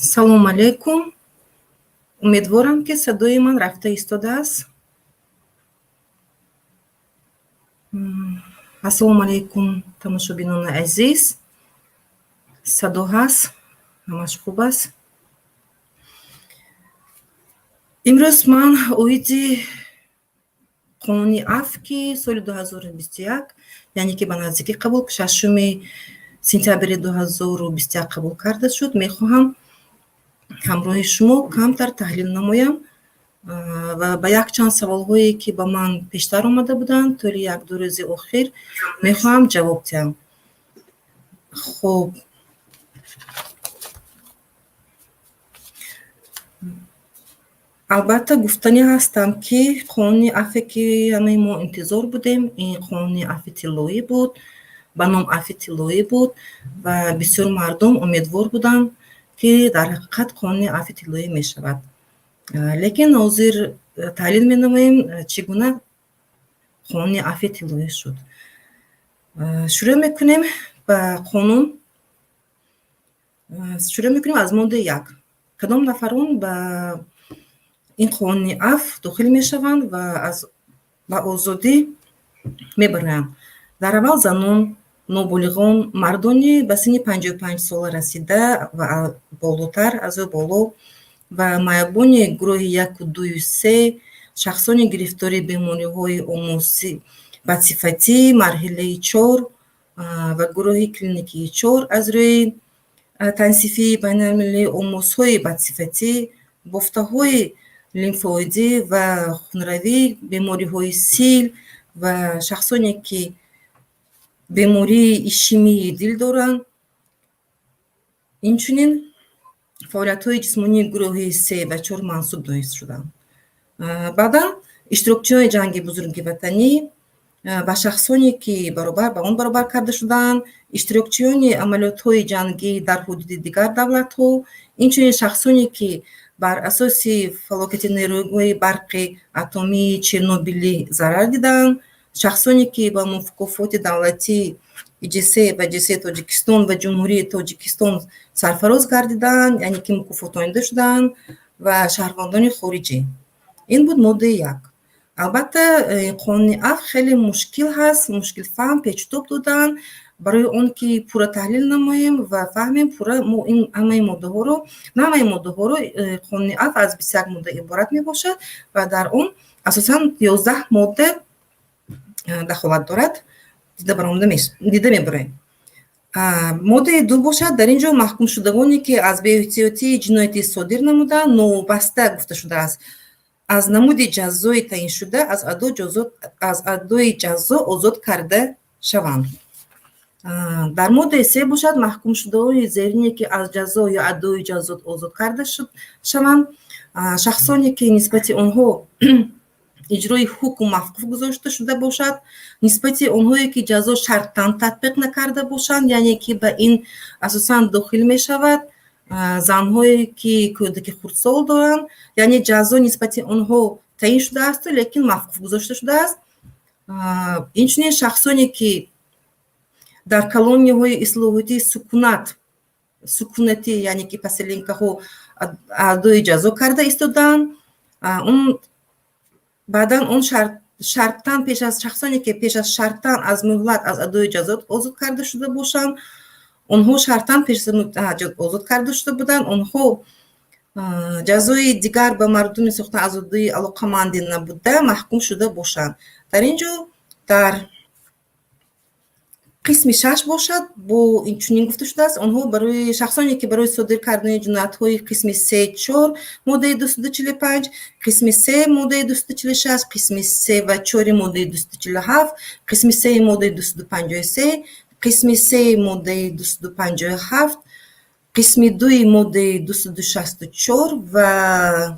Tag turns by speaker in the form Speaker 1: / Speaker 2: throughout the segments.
Speaker 1: Салом алейкум. Умедворам, ки садои ман рафта истодааст. Ассалому алейкум, тамошобинони азиз. Садо ҳаст, ҳамаш хуб аст. Имрӯз ман оиди қонуни афв, ки соли 2021, яъне ки ба наздикӣ қабул, 6 сентябри 2021 қабул карда шуд, мехоҳам ҳамроҳи шумо камтар таҳлил намоям ва ба якчанд саволҳое, ки ба ман пештар омада буданд, тӯли як-ду рӯзи охир мехоҳам ҷавоб диҳам. Хуб, албатта, гуфтанӣ ҳастам, ки қонуни афве, ки ҳамаи мо интизор будем, ин қонуни афви тиллоӣ буд, ба ном афви тиллоӣ буд ва бисёр мардум умедвор буданд, ки дар ҳақиқат қонуни афви тиллоӣ мешавад. Лекин ҳозир таҳлил менамоем, чӣ гуна қонуни афви тиллоӣ шуд. Шурӯъ мекунем ба қонун, шурӯъ мекунем аз моддаи 1. Кадом нафарон ба ин қонуни афв дохил мешаванд ва ба озодӣ мебароянд? Дар аввал занон, ноболиғон, мардони ба синни 55 сола расида ва болотар, аз ӯ боло ва маъюбони гурӯҳи яку дую се, шахсони гирифтори бемориҳои омосӣ бадсифатӣ марҳилаи чор ва гурӯҳи клиникии чор аз рӯи тансифии байналмилалии омосҳои бадсифатӣ, бофтаҳои лимфоидӣ ва хунравӣ, бемориҳои сил ва шахсоне, ки бемории ишемии дил доранд, инчунин фаъолиятҳои ҷисмонии гурӯҳи се ва чор мансуб дониста шуданд. Баъдан иштирокчиёни ҷанги бузурги ватанӣ ва шахсоне, ки баробар ба он баробар карда шудаанд, иштирокчиёни амалиётҳои ҷангӣ дар ҳудуди дигар давлатҳо, инчунин шахсоне, ки бар асоси фалокати нерӯгоҳи барқи атомии Чернобилӣ зарар дидаанд, шахсоне, ки ба мукофоти давлатии ИҶС ва ҶС Тоҷикистон ва Ҷумҳурии Тоҷикистон сарфароз гардидаанд, яъне ки мукофотонида шудаанд, ва шаҳрвандони хориҷӣ. Ин буд моддаи 1. Албатта, қонуни афв хеле мушкил ҳаст, мушкилфаҳм, печутоб доданд. Барои он ки пурра таҳлил намоем ва фаҳмем пурра мо ин ҳамаи моддаҳоро, на ҳамаи моддаҳоро, қонуни афв аз 21 модда иборат мебошад ва дар он асосан 11 модда дахолат дорад, дида баромада дида мебароем. Моддаи 2 бошад, дар ин ҷо маҳкумшудагоне, ки аз беэҳтиётии ҷиноятӣ содир намудаанд, новобаста гуфта шудааст, аз намуди ҷазои таъиншуда аз адои ҷазо озод карда шаванд. Дар моддаи 3 бошад, маҳкумшудаони зерине, ки аз ҷазо ё адои ҷазо озод карда шаванд, шахсоне, ки нисбати онҳо иҷрои ҳукм мавқуф гузошта шуда бошад, нисбати онҳое, ки ҷазо шарттан татбиқ накарда бошанд, яъне ки ба ин асосан дохил мешавад занҳое, ки кӯдаки хурдсол доранд, яъне ҷазо нисбати онҳо таъин шудаасту лекин мавқуф гузошта шудааст, инчунин шахсоне, ки дар колонияҳои ислоҳотии сукунатӣ, яъне ки поселенкаҳо адои ҷазо карда истодаанд, он баъдан он шарттан пеш аз, шахсоне, ки пеш аз шарттан аз муҳлат аз адои ҷазо озод карда шуда бошанд, онҳо шарттан пеш озод карда шуда буданд, онҳо ҷазои дигар ба мардуми сохта озодии алоқамандӣ набуда маҳкум шуда бошанд. Дар ин ҷо дар қисми 6 бошад, бо инчунин гуфта шудааст: онҳо барои шахсоне, ки барои содир кардани ҷиноятҳои қисми се чор моддаи 245, қисми се моддаи 246, қисми се ва чори моддаи 247, қисми сеи моддаи 253, қисми сеи моддаи 257, қисми дуи моддаи 264 ва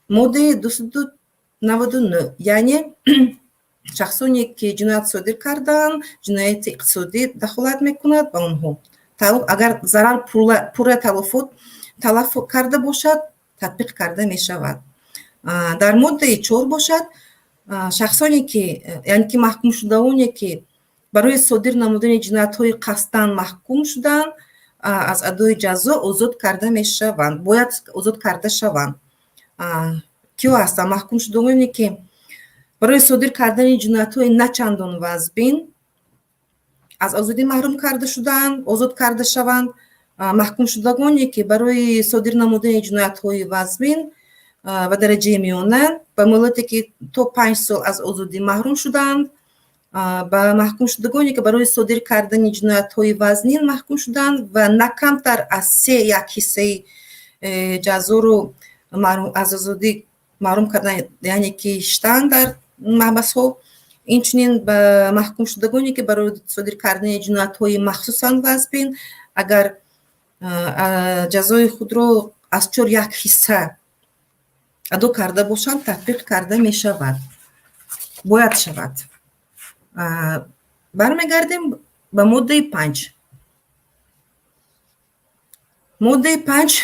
Speaker 1: моддаи 299, яъне шахсоне, ки ҷиноят содир кардаанд, ҷинояти иқтисодӣ дахолат мекунад ба онҳо, агар зарар пурра талафот талаф карда бошад, татбиқ карда мешавад. Дар моддаи 4 бошад, шахсоне, ки, яъне ки маҳкумшудаоне, ки барои содир намудани ҷиноятҳои қасдан маҳкум шуданд. аз адои ҷазо озод карда мешаванд, бояд озод карда шаванд. Киҳо ҳастанд? Маҳкумшудагоне, ки барои содир кардани ҷиноятҳои на чандон вазбин аз озодӣ маҳрум карда шудаанд, озод карда шаванд. Маҳкумшудагоне, ки барои содир намудани ҷиноятҳои вазбин ва дараҷаи миёна ба муҳлате, ки то 5 сол аз озодӣ маҳрум шудаанд, ба маҳкумшудагоне, ки барои содир кардани ҷиноятҳои вазнин маҳкум шудаанд ва на камтар аз се як ҳиссаи ҷазоро аз озодӣ маҳрум кардан, яъне ки шиштаанд дар маҳбасҳо. Инчунин ба маҳкумшудагоне, ки барои содир кардани ҷиноятҳои махсусан вазбин агар ҷазои худро аз чор як ҳисса адо карда бошанд, татбиқ карда мешавад, бояд шавад. Бармегардем ба моддаи 5. Моддаи 5: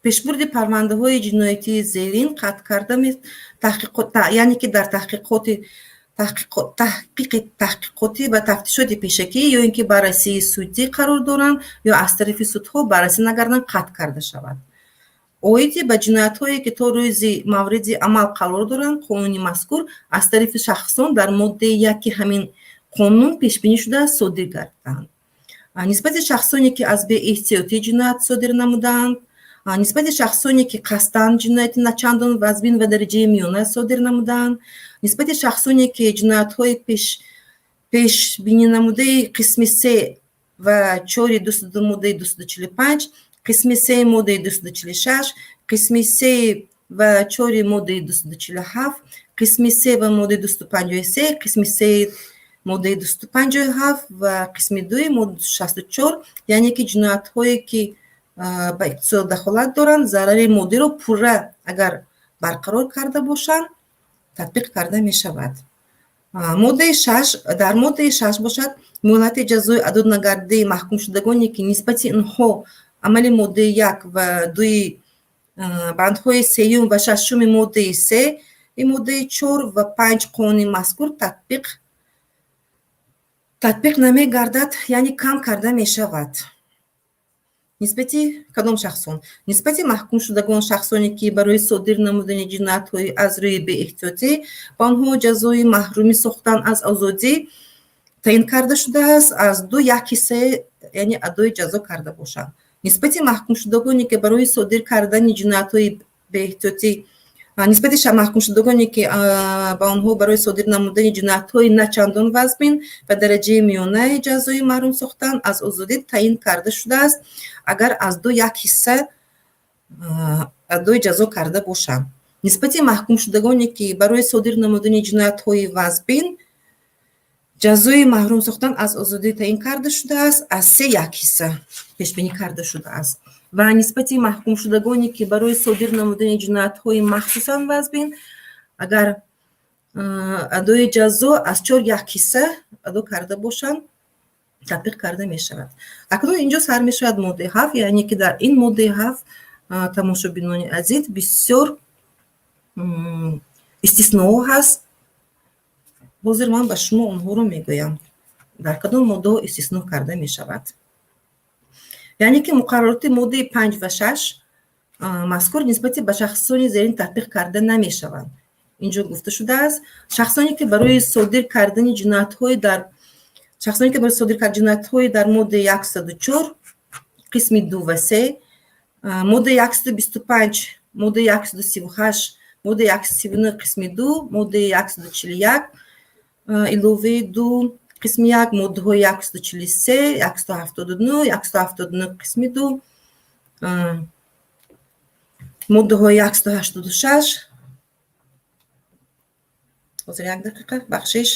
Speaker 1: пешбурди парвандаҳои ҷиноятии зерин қатъ карда, яъне ки дар таҳқиқоти таҳқиқи таҳқиқотӣ ва тафтишоти пешакӣ ё ин ки баррасии судӣ қарор доранд ё аз тарафи судҳо баррасӣ нагарданд, қатъ карда шавад. Оиди ба ҷиноятҳое, ки то рӯзи мавриди амал қарор доранд, қонуни мазкур аз тарафи шахсон дар моддаи 1-и ҳамин қонун пешбинӣ шудааст, содир гарданд. Нисбати шахсоне, ки аз беэҳтиётӣ ҷиноят содир намудаанд, нисбати шахсоне, ки қасдан ҷинояти начандон вазбин ва дараҷаи миёна содир намудаанд, нисбати шахсоне, ки ҷиноятҳои пешбинӣ намудаи қисми се ва чори моддаи 245, қисми сеи моддаи 246, қисми се ва чори моддаи 247, қисми се ва моддаи 253, қисми сеи моддаи 257 ва қисми дуи моддаи 64, яъне ки ҷиноятҳое, ки ба иқтисод дахолат доранд, зарари моддиро пурра агар барқарор карда бошанд, татбиқ карда мешавад. Моддаи 6. Дар моддаи 6 бошад, муҳлати ҷазои адо нагардидаи маҳкумшудагоне, ки нисбати инҳо амали моддаи 1 ва дуи бандҳои сеюм ва шашуми моддаи се и моддаи чор ва панҷ қонуни мазкур татбиқ намегардад, яъне кам карда мешавад. Нисбати кадом шахсон? Нисбати маҳкумшудагон, шахсоне, ки барои содир намудани ҷиноятҳои аз рӯи беэҳтиётӣ ба онҳо ҷазои маҳрумӣ сохтан аз озодӣ таъин карда шудааст, аз ду як ҳиссаи, яъне адои ҷазо карда бошанд. Нисбати маҳкумшудагоне, ки барои содир кардани ҷиноятҳои беэҳтиётӣ, нисбати маҳкумшудагоне, ки ба онҳо барои содир намудани ҷиноятҳои начандон вазбин ва дараҷаи миёнаи ҷазои маҳрум сохтан аз озодӣ таъин карда шудааст, агар аз ду як ҳисса адои ҷазо карда бошанд. Нисбати маҳкумшудагоне, ки барои содир намудани ҷиноятҳои вазбин ҷазои маҳрум сохтан аз озодӣ таъин карда шудааст, аз се як ҳисса пешбинӣ карда шудааст ва нисбати маҳкумшудагоне, ки барои содир намудани ҷиноятҳои махсусан вазбин агар адои ҷазо аз чор як ҳисса адо карда бошанд, татбиқ карда мешавад. Акнун инҷо сар мешавад моддаи 7, яъне ки дар ин моддаи 7, тамошобинони азиз, бисёр истисноҳо ҳаст. Ҳозир ман ба шумо онҳоро мегӯям, дар кадом моддаҳо истисно карда мешавад. Яъне ки муқаррароти моддаи 5 ва 6 мазкур нисбати ба шахсони зерин татбиқ карда намешаванд. Инҷо гуфта шудааст: шахсоне, ки барои содир кардани ҷиноятҳои дар шахсоне, ки барои содир кардани ҷиноятҳои дар моддаи 104 қисми ду ва се, моддаи 125, моддаи 138, моддаи 139 қисми ду, моддаи 141 иловаи ду қисми як, моддаҳои 143, 179, 179 қисми ду, моддаҳои 186. Ҳозир, як дақиқа, бахшиш.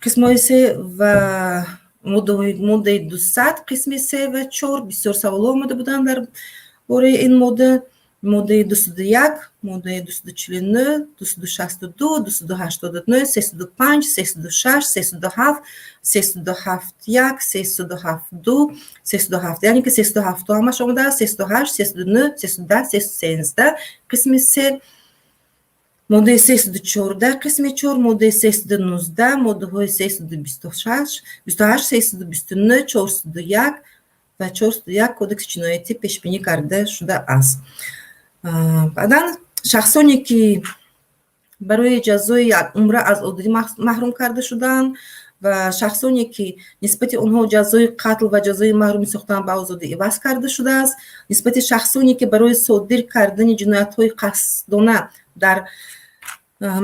Speaker 1: Қисмҳои се ва моддаи 200 қисми се ва чор. Бисёр саволҳо омада буданд дар бораи ин модда. Моддаи 201, моддаи 249, 262, 289, 305, 306, 307, 307 1, 307 2, 307, яъне ки 307 ҳамаш омадааст, 308, 309, 310, 313 қисми се. Моддаи 314 қисми 4, моддаи 319, моддаҳои 326, 28, 329, 401 ва 401 Кодекси ҷиноятӣ пешбинӣ карда шудааст. Баъдан шахсоне, ки барои ҷазои якумра аз озодӣ маҳрум карда шудаанд ва шахсоне, ки нисбати онҳо ҷазои қатл ва ҷазои маҳрумӣ сохтан ба озодӣ иваз карда шудааст, нисбати шахсоне, ки барои содир кардани ҷиноятҳои қасдона дар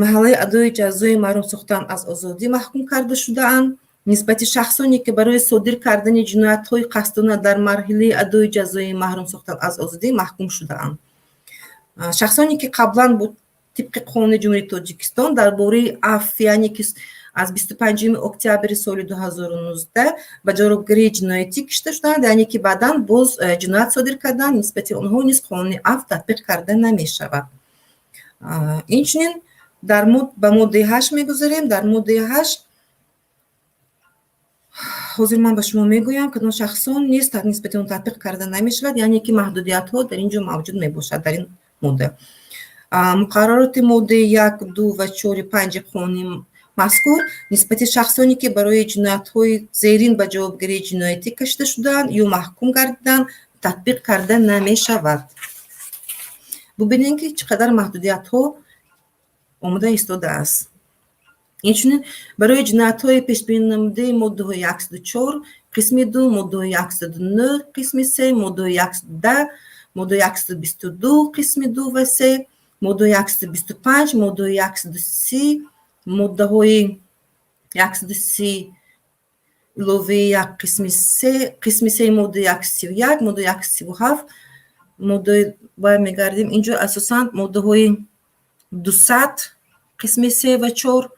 Speaker 1: маҳаллаи адои ҷазои маҳрум сохтан аз озодӣ маҳкум карда шудаанд, нисбати шахсоне, ки барои содир кардани ҷиноятҳои қасдона дар марҳилаи адои ҷазои маҳрум сохтан аз озодӣ маҳкум шудаанд, шахсоне, ки қаблан тибқи Қонуни Ҷумҳурии Тоҷикистон дар бораи афв, яъне ки аз 25 октябри соли 2019 ба ҷавобгарии ҷиноятӣ кашида шуданд, яъне ки баъдан боз ҷиноят содир карданд, нисбати онҳо низ қонуни афв татбиқ карда намешавад. Инчунин дар ба моддаи 8 мегузарем. Дар моддаи 8 ҳозир ман ба шумо мегӯям, кадом шахсон низ нисбати он татбиқ карда намешавад, яъне ки маҳдудиятҳо дар ин ҷо мавҷуд мебошад. Дар ин модда муқаррароти моддаи 1, 2 ва 4, 5 қонуни мазкур нисбати шахсоне, ки барои ҷиноятҳои зерин ба ҷавобгарии ҷиноятӣ кашида шудаанд ё маҳкум гардиданд, татбиқ карда намешавад. Бубинем, ки чӣ қадар маҳдудиятҳо омода истодааст. Инчунин барои ҷиноятҳои пешбининамудаи моддаҳои 104 қисми 2, моддаҳои 109 қисми 3, моддаҳои 110, моддаҳои 122 қисми 2 ва 3, моддаҳои 125, моддаҳои 130, моддаҳои 130 иловаи 1 қисми 3, қисми 3 моддаи 131, моддаи 137, моддаи бояд мегардем. Инҷо асосан моддаҳои 200 қисми 3 ва 4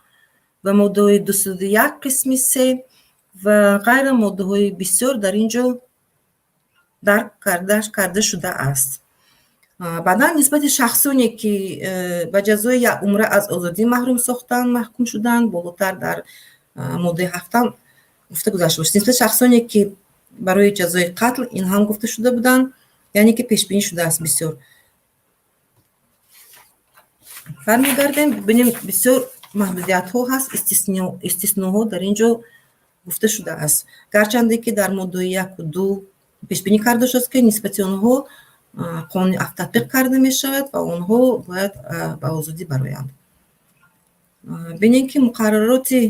Speaker 1: ва моддаҳои 201 қисми 3 ва ғайра, моддаҳои бисёр дар ин ҷо дарк карда шудааст. Баъдан нисбати шахсоне, ки ба ҷазои якумра аз озодӣ маҳрум сохтан маҳкум шуданд, болотар дар моддаи 7-ам гуфта гузашта бошад, нисбати шахсоне, ки барои ҷазои қатл, ин ҳам гуфта шуда буданд, яъне ки пешбинӣ шудааст бисёр. Бармегардем, бибинем, бисёр маҳдудиятҳо ҳаст, истисноҳо дар ин ҷо гуфта шудааст. Гарчанде ки дар моддаи 1-у 2 пешбинӣ карда шудааст, ки нисбати онҳо қонуни афв татбиқ карда мешавад ва онҳо бояд ба озодӣ бароянд. Бинем, ки муқаррароти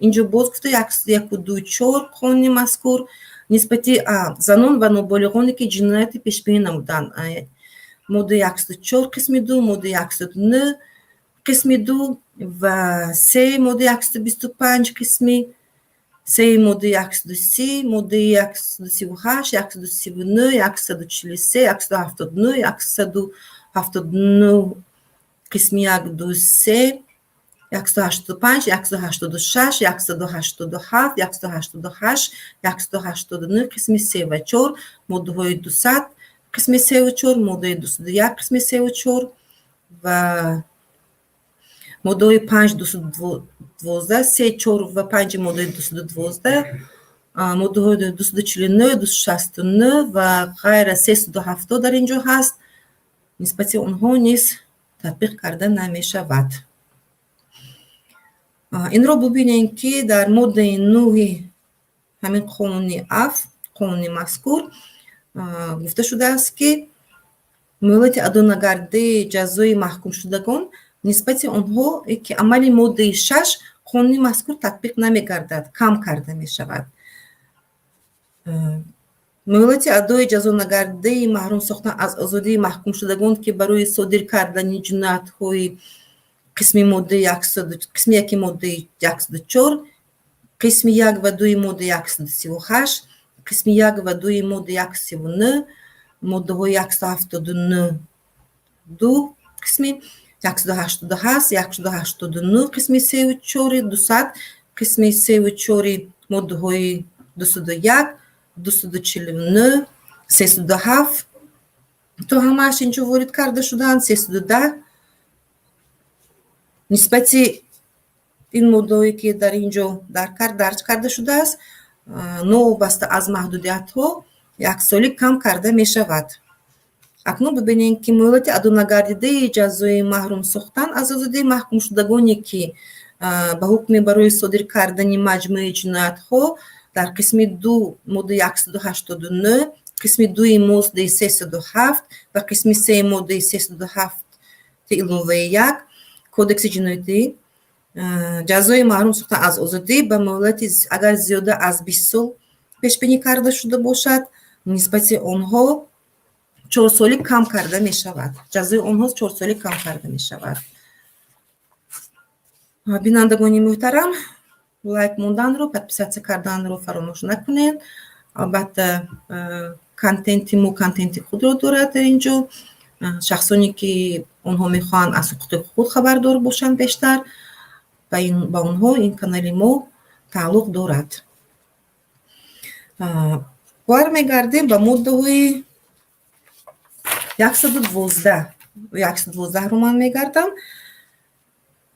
Speaker 1: инҷо боз гуфта 1-у 2, 4 қонуни мазкур нисбати занон ва ноболиғоне, ки ҷинояти пешбинӣ намуданд, моддаи 104 қисми 2, моддаи 109 қисми 2 ва 3, моддаи 125 қисми 3, моддаи 130, моддаи 138, 139, 143, 179, 179 қисми 1, 2, 3, 185, 186, 187, 188, 189 қисми 3 ва 4, моддаҳои 200 қисми 3-у 4, моддаи 201 қисми 3-у 4 ва моддаҳои 5, 212, 3, 4 ва 5 моддаи 212, моддаҳои 249, 269 ва ғайра, 370 дар ин ҷо ҳаст, нисбати онҳо низ татбиқ карда намешавад. Инро бубинем, ки дар моддаи 9-и ҳамин қонуни афв, қонуни мазкур, гуфта шудааст, ки муҳлати адо нагардидаи ҷазои маҳкумшудагон нисбати онҳо, ки амали моддаи 6 қонуни мазкур татбиқ намегардад, кам карда мешавад. Муҳлати адои ҷазо нагардидаи маҳрум сохтан аз озодии маҳкумшудагон, ки барои содир кардани ҷиноятҳои қисми моддаи қисми 1 моддаи 104, қисми 1 ва 2 моддаи 138, қисми 1 ва 2 моддаи 139, моддаҳои 179 2 қисми 188, 189 қисми 3-у 4, 200 қисми 3-у 4, моддаҳои 201, 249, 307, то ҳамааш инҷо ворид карда шудаанд, 310, нисбати ин моддаҳое, ки дар ин ҷо дарҷ карда шудааст, новобаста аз маҳдудиятҳо, яксолӣ кам карда мешавад. Акнун бибинем, ки муҳлати адонагардидаи ҷазои маҳрум сохтан аз озодӣ маҳкумшудагоне, ки ба ҳукми барои содир кардани маҷмӯи ҷиноятҳо дар қисми 2 моддаи 189, қисми 2 моддаи 307 ва қисми 3 моддаи 307 иловаи 1 Кодекси ҷиноятӣ ҷазои маҳрум сохтан аз озодӣ ба муҳлати агар зиёда аз 20 сол пешбинӣ карда шуда бошад, нисбати онҳо 4 соли кам карда мешавад. Ҷазои онҳо 4 соли кам карда мешавад. Бинандагони муҳтарам, лайк монданро, подписаться карданро фаромӯш накунед. Албатта, контенти мо контенти худро дорад. Дар ин ҷо шахсоне, ки онҳо мехоҳанд аз ҳуқуқи худ хабардор бошанд бештар, ба онҳо ин канали мо тааллуқ дорад. Бармегардем ба моддаҳои 112. 112-ро ман мегардам,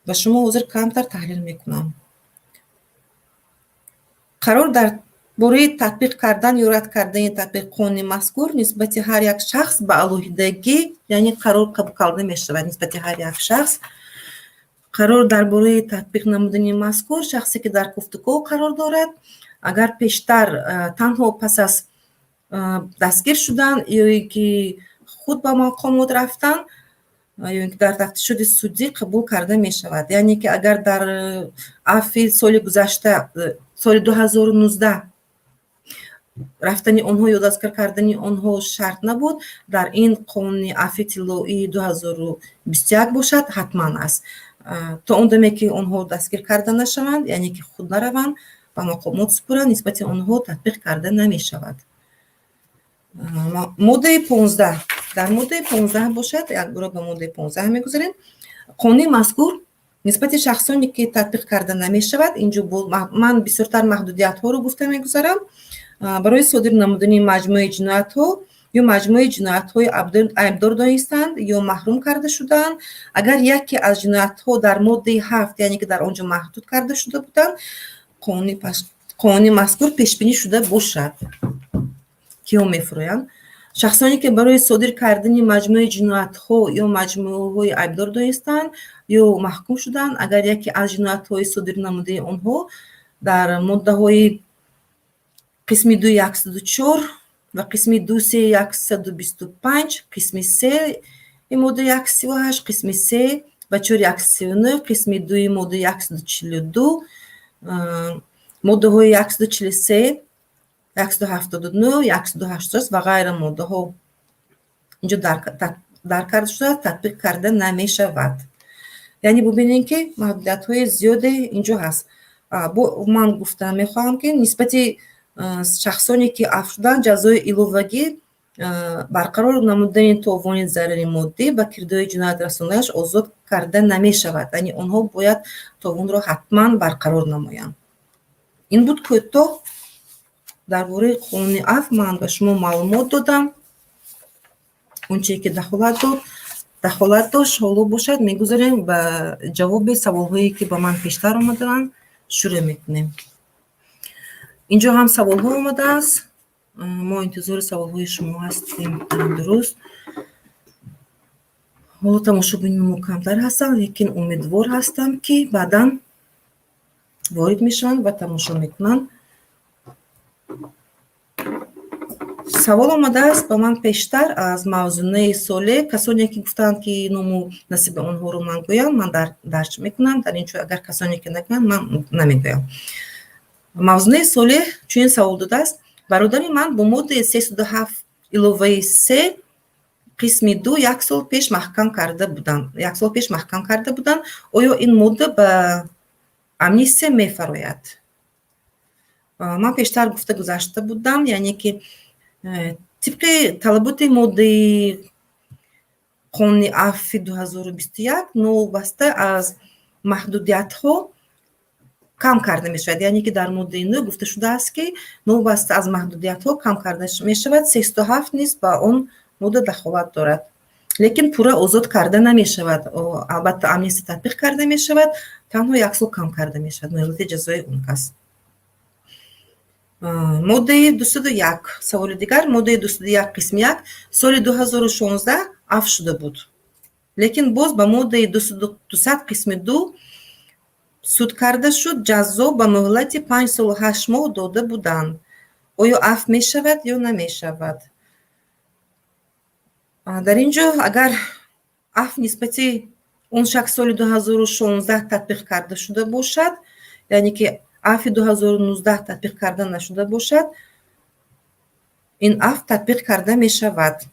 Speaker 1: ба шумо ҳозир камтар таҳлил мекунам. Қарор дар бораи татбиқ кардан ё рад кардани татбиқи қонуни мазкур нисбати ҳар як шахс ба алоҳидагӣ, яъне қарор қабул карда мешавад нисбати ҳар як шахс. Қарор дар бораи татбиқ намудани мазкур шахсе, ки дар кофтуков қарор дорад, агар пештар танҳо пас аз дастгир шудан ё ин ки худ ба мақомот рафтан ё ин ки дар тафтишоти судӣ қабул карда мешавад. Яъне ки агар дар афви соли гузашта, соли 2019, рафтани онҳо ё дастгир кардани онҳо шарт набуд, дар ин қонуни афви тиллоии 2021 бошад, ҳатман аст. То он даме, ки онҳо дастгир карда нашаванд, яъне ки худ нараванд, ба мақомот супоранд, нисбати онҳо татбиқ карда намешавад. Моддаи 15. Дар моддаи 15 бошад, якбора ба моддаи 15 мегузарем. Қонуни мазкур нисбати шахсоне, ки татбиқ карда намешавад. Инҷо ман бисёртар маҳдудиятҳоро гуфта мегузарам. Барои содир намудани маҷмӯи ҷиноятҳо ё маҷмӯи ҷиноятҳои айбдор донистанд ё маҳрум карда шудаанд, агар яке аз ҷиноятҳо дар моддаи 7, яъне ки дар он ҷо маҳдуд карда шуда буданд, қонуни мазкур пешбинӣ шуда бошад. Киҳо мефурӯянд? Шахсоне, ки барои содир кардани маҷмӯи ҷиноятҳо ё маҷмӯаҳои айбдор донистанд ё маҳкум шуданд, агар яке аз ҷиноятҳои содир намудаи онҳо дар моддаҳои қисми 2 104 ва қисми 2 3 125, қисми 3 моддаи 138, қисми 3 ва 4 139, қисми 2 моддаи 142, моддаҳои 143, 179, 180 ва ғайра моддаҳо инҷо дар карда шуда, татбиқ карда намешавад. Яъне бубинем, ки маҳдудиятҳои зиёде инҷо ҳаст. Ман гуфта мехоҳам, ки нисбати шахсоне, ки афв шуданд, ҷазои иловагӣ барқарор намудани товони зарари моддӣ ба кирдори ҷиноят расонданаш озод карда намешавад. Яъне онҳо бояд товонро ҳатман барқарор намоянд. Ин буд кӯтоҳ дар бораи қонуни афв ман ба шумо маълумот додам, он чизе ки дахолат дошт. Ҳоло бошад, мегузарем ба ҷавоби саволҳое, ки ба ман пештар омадаанд, шурӯъ мекунем. Инҷо ҳам саволҳо омадааст. Мо интизори саволҳои шумо ҳастем. Дуруст, ҳоло тамошобини мо камтар ҳастанд, лекин умедвор ҳастам, ки баъдан ворид мешаванд ва тамошо мекунанд. Савол омадааст ба ман пештар аз Мавзунаи Солеҳ. Касоне, ки гуфтанд, ки ному насиби онҳоро ман гӯям, ман дарҷ мекунам дар ин ҷо. Агар касоне ки нагӯянд, ман намегӯям. Мавзунаи Солеҳ чунин савол додааст: бародари ман бо моддаи 307 иловаи 3 қисми 2 як сол пеш маҳкам карда буданд, як сол пеш маҳкам карда буданд. Оё ин модда ба амнистия мефарояд? Ман пештар гуфта гузашта будам, яъне ки тибқи талаботи моддаи қонуни афви 2021 новобаста аз маҳдудиятҳо кам карда мешавад. Яъне ки дар моддаи 9 гуфта шудааст, ки новобаста аз маҳдудиятҳо кам карда мешавад. 307 низ ба он модда дахолат дорад, лекин пурра озод карда намешавад. Албатта, амнистия татбиқ карда мешавад, танҳо як сол кам карда мешавад муҳлати ҷазои он кас. Моддаи 201, саволи дигар, моддаи 201 қисми 1 соли 2016 афв шуда буд. Лекин боз ба моддаи 200 қисми 2 суд карда шуд, ҷазо ба муҳлати 5 солу 8 моҳ дода буданд. Оё афв мешавад ё намешавад? Дар ин ҷо агар афв нисбати он шахс соли 2016 татбиқ карда шуда бошад, яъне ки афви 2019 татбиқ карда нашуда бошад, ин афв татбиқ карда мешавад.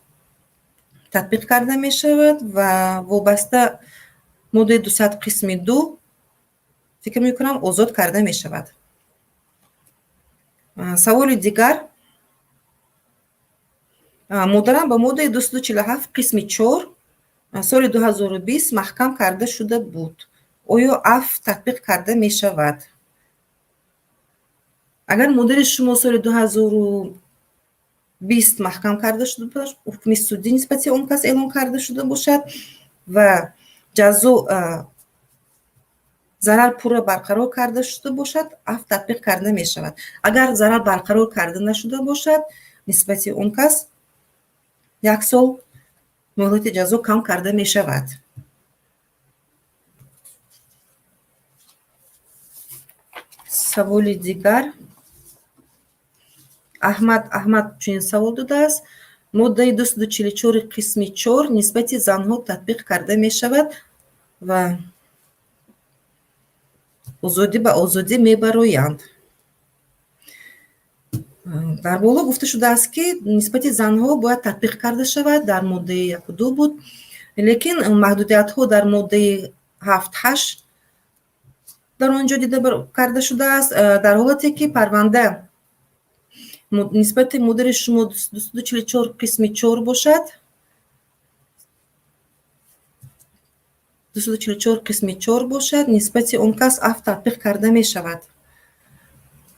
Speaker 1: Татбиқ карда мешавад ва вобаста моддаи 200 қисми 2 фикр мекунам, озод карда мешавад. Саволи дигар. Модарам ба моддаи 247 қисми 4 соли 2020 маҳкам карда шуда буд. Оё афв татбиқ карда мешавад? Агар модари шумо соли 2020 маҳкам карда шуда бошад, ҳукми судӣ нисбати он кас эълон карда шуда бошад ва ҷазо зарар пурра барқарор карда шуда бошад, афв татбиқ карда мешавад. Агар зарар барқарор карда нашуда бошад, нисбати он кас як сол муҳлати ҷазо кам карда мешавад. Саволи дигар. Аҳмад Аҳмад чунин савол додааст: моддаи 244 қисми 4 нисбати занҳо татбиқ карда мешавад ва озодӣ ба озодӣ мебароянд. Дар боло гуфта шудааст, ки нисбати занҳо бояд татбиқ карда шавад, дар моддаи 1-2 буд, лекин маҳдудиятҳо дар моддаи 7-8 дар он ҷо дида карда шудааст. Дар ҳолате ки парванда нисбати модари шумо 244 қисми 4 бошад, 244 қисми 4 бошад, нисбати он кас афв татбиқ карда мешавад,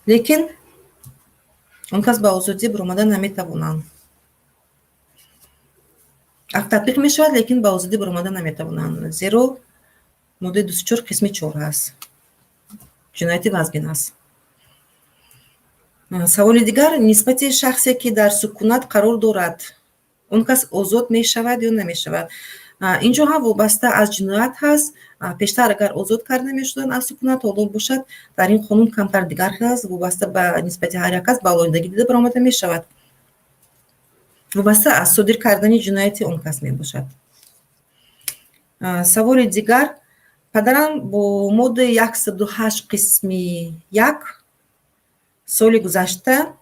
Speaker 1: лекин он кас ба озодӣ баромада наметавонанд. Афв татбиқ мешавад, лекин ба озодӣ баромада наметавонанд, зеро моддаи 24 қисми 4 ҳаст, ҷинояти вазбин аст. Саволи дигар: нисбати шахсе, ки дар сукунат қарор дорад, он кас озод мешавад ё намешавад? Ин ҷо ҳам вобаста аз ҷиноят ҳаст. Пештар агар озод карда мешуданд аз сукунат, ҳоло бошад, дар ин қонун камтар дигар ҳаст, вобаста ба нисбати ҳар як кас ба алоҳидагӣ дида баромада мешавад, вобаста аз содир кардани ҷинояти он кас мебошад. Саволи дигар: падарам бо моддаи 108 қисми 1 соли гузашта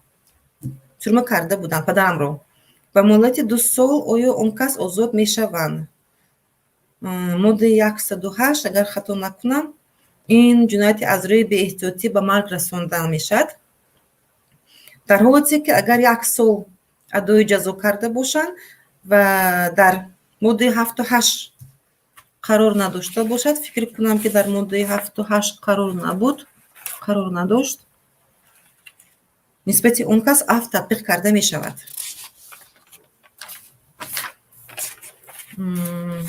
Speaker 1: тюрьма карда буданд падарамро ба муҳлати 2 сол. Оё он кас озод мешаванд? Моддаи 108, агар хато накунам, ин ҷинояти аз рӯи беэҳтиётӣ ба марг расондан мешавад. Дар ҳолате ки агар як сол адои ҷазо карда бошанд ва дар моддаи 7-8 қарор надошта бошад, фикр кунам, ки дар моддаи 7-8 қарор набуд, қарор надошт, нисбати он кас афв татбиқ карда мешавад.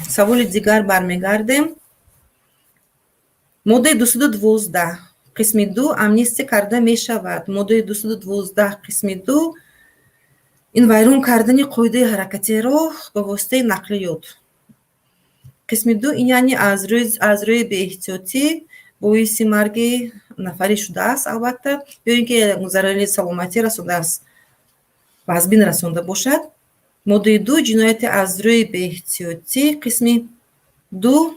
Speaker 1: Саволи дигар бармегардем. Моддаи 212 қисми 2 амнистия карда мешавад? Моддаи 212 қисми 2 ин вайрон кардани қоидаи ҳаракати роҳ ба воситаи нақлиёт. Қисми 2 ин яъне аз рӯи беэҳтиётӣ боиси марги нафарӣ шудааст, албатта, ё ин ки зарари саломатӣ расондааст, вазбин расонда бошад. Моддаи 2, ҷинояти аз рӯи беэҳтиётӣ, қисми 2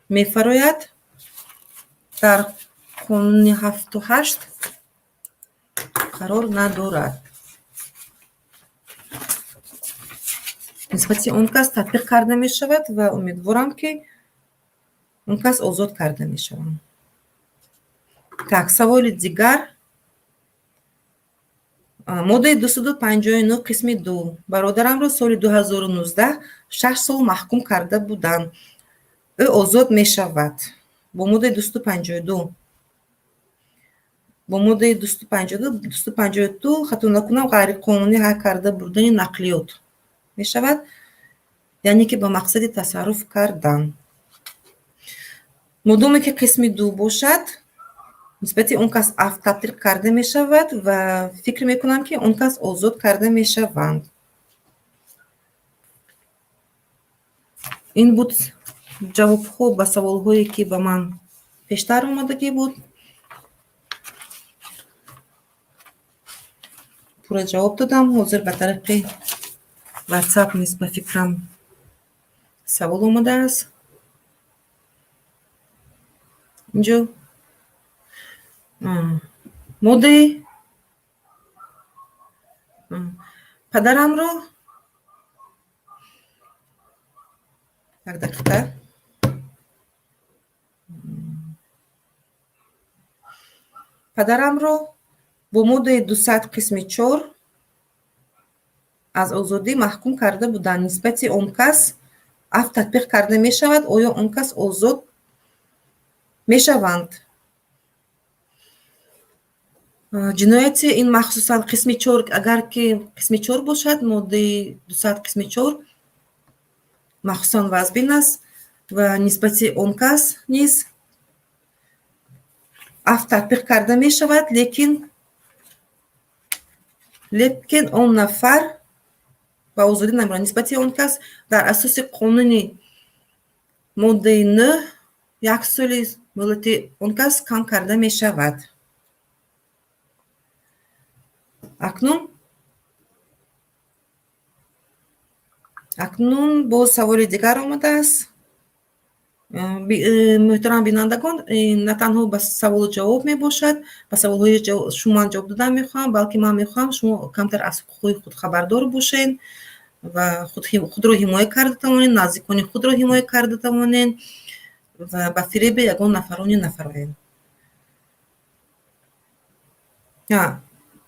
Speaker 1: мефарояд, дар қонуни 7-8 қарор надорад. Нисбати он кас татбиқ карда мешавад ва умедворам, ки он кас озод карда мешаванд. Так, саволи дигар. Моддаи 259 қисми 2: бародарамро соли 2019 6 сол маҳкум карда буданд, ӯ озод мешавад? Бо моддаи 252, бо моддаи 252, 252, хато накунам, ғайриқонунӣ ҳай карда бурдани нақлиёт мешавад, яъне ки ба мақсади тасарруф кардан. Модоме ки қисми 2 бошад. Нисбати он кас афв татбиқ карда мешавад ва фикр мекунам, ки он кас озод карда мешаванд. Ин буд ҷавобҳо ба саволҳое, ки ба ман пештар омадагӣ буд. Пурра ҷавоб додам. Ҳозир ба тариқи WhatsApp низ, ба фикрам, савол омадааст. Инҷо моддаи падарамро, як дақиқа, падарамро бо моддаи 200 қисми 4 аз озодӣ маҳкум карда буданд. Нисбати он кас афв татбиқ карда мешавад? Оё он кас озод мешаванд? Ҷинояти ин, махсусан қисми 4, агар ки қисми 4 бошад, моддаи 200 қисми 4 махсусан вазбин аст ва нисбати он кас низ афв татбиқ карда мешавад, лекин он нафар ба озодӣ намерад. Нисбати он кас дар асоси қонуни моддаи 9 як соли муҳлати он кас кам карда мешавад. Акнун боз саволи дигар омадааст. Муҳтарам бинандагон, на танҳо ба саволу ҷавоб мебошад, ба саволҳои шумо ман ҷавоб додан мехоҳам, балки ман мехоҳам шумо камтар аз ҳуқуқҳои худ хабардор бошед ва худро ҳимоя карда тавонед, наздикони худро ҳимоя карда тавонед ва ба фиреби ягон нафароне нафароед.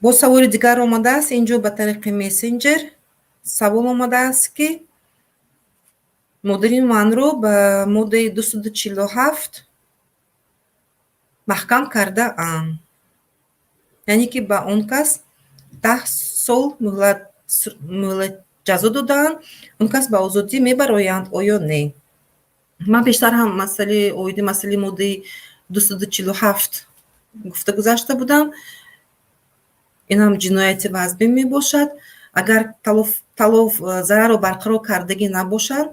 Speaker 1: Боз саволи дигар омадааст. Инҷо ба тариқи мессенҷер савол омадааст, ки модари манро ба моддаи 247 маҳкам кардаанд. Яъне ки ба он кас 10 сол муҳлат ҷазо додаанд, он кас ба озодӣ мебароянд оё не? Ман пештар ҳам масъалаи оиди масъалаи моддаи 247 гуфта гузашта будам. Инам ҷинояти вазбин мебошад. Агар талоф зарарро барқарор кардагӣ набошанд,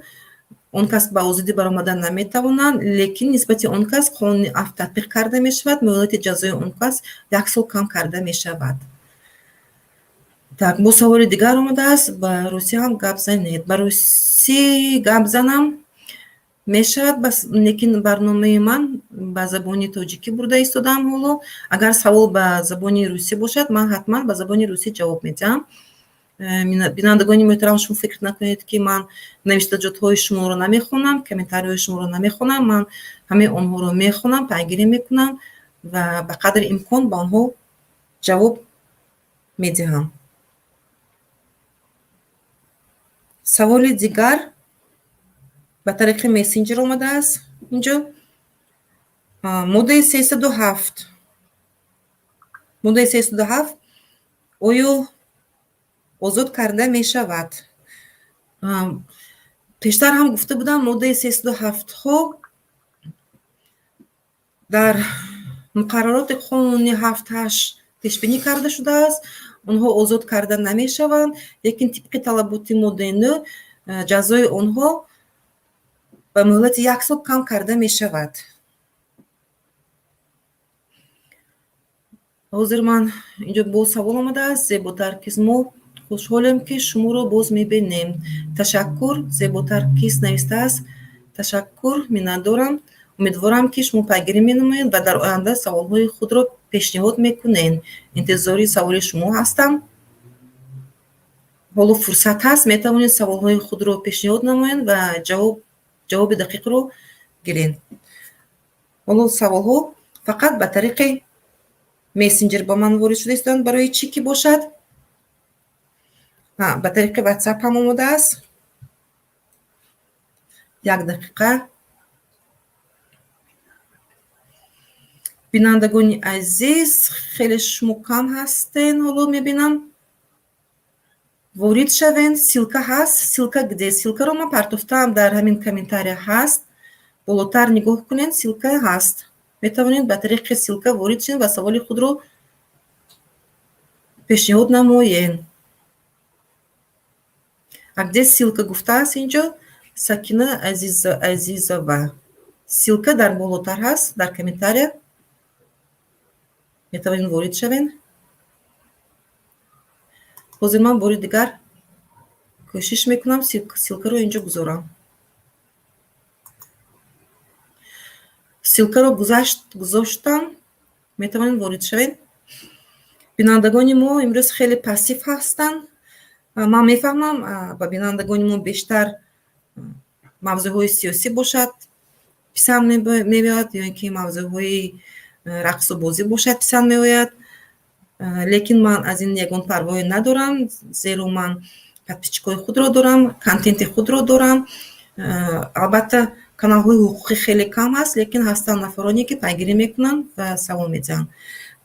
Speaker 1: он кас ба озодӣ баромадан наметавонанд, лекин нисбати он кас қонуни афв татбиқ карда мешавад, муҳлати ҷазои он кас як сол кам карда мешавад. Так, боз саволи дигар омадааст. Ба русӣ ҳам гап занед. Ба русӣ гап занам мешавад, лекин барномаи ман ба забони тоҷикӣ бурда истодаам ҳоло. Агар савол ба забони русӣ бошад, ман ҳатман ба забони русӣ ҷавоб медиҳам. Бинандагони муҳтарам, шумо фикр накунед, ки ман навиштаҷотҳои шуморо намехонам, комментариҳои шуморо намехонам. Ман ҳамаи онҳоро мехонам, пайгирӣ мекунам ва ба қадри имкон ба онҳо ҷавоб медиҳам. Саволи дигар ба тариқи мессенҷер омадааст. Инҷо моддаи 307, моддаи 307 оё озод карда мешавад? Пештар ҳам гуфта будам, моддаи 307-ҳо дар муқаррароти қонуни 7-8 пешбинӣ карда шудааст. Онҳо озод карда намешаванд, лекин тибқи талаботи моддаи 9 ҷазои онҳо ба муҳлати як сол кам карда мешавад. Ҳозир ман инҷо боз савол омадааст. Зеботаркиз, мо хушҳолем, ки шуморо боз мебинем. Ташаккур. Зеботаркиз навистааст. Ташаккур, миннатдорам. Умедворам, ки шумо пайгирӣ менамоед ва дар оянда саволҳои худро пешниҳод мекунед. Интизори саволи шумо ҳастам. Ҳоло фурсат ҳаст, метавонед саволҳои худро пешниҳод намоед ва ҷавоби дақиқро гиред. Ҳоло саволҳо фақат ба тариқи мессенҷер ба ман ворид шуда истодаанд. Барои чӣ ки бошад? Ба тариқи WhatsApp ҳам омодааст. Як дақиқа. Бинандагони азиз, хеле шумо кам ҳастен, ҳоло мебинам. Ворид шавен, ссылка ҳаст. Ссылка где? Ссылкаро ман партофтаам, дар ҳамин комментария ҳаст. Болотар нигоҳ кунед, ссылка ҳаст. Метавонед ба тариқи ссылка ворид шавед ва саволи худро пешниҳод намоед. А где ссылка гуфтааст инҷо Сакина Азизова. Ссылка дар болотар ҳаст, дар комментария. Метавонед ворид шавед. Ҳозир ман бори дигар кӯшиш мекунам ссылкаро инҷо гузорам. Ссылкаро гузоштам, метавонед ворид шавед. Бинандагони мо имрӯз хеле пассив ҳастанд. Ман мефаҳмам, ба бинандагони мо бештар мавзӯъҳои сиёсӣ бошад писанд меояд, ё ин ки мавзӯъҳои рақсу бозӣ бошад писанд меояд. Лекин ман аз ин ягон парвое надорам, зеро ман подписчикҳои худро дорам, контенти худро дорам. Албатта, каналҳои ҳуқуқӣ хеле кам аст, лекин ҳастанд нафароне, ки пайгирӣ мекунанд ва савол медиҳанд.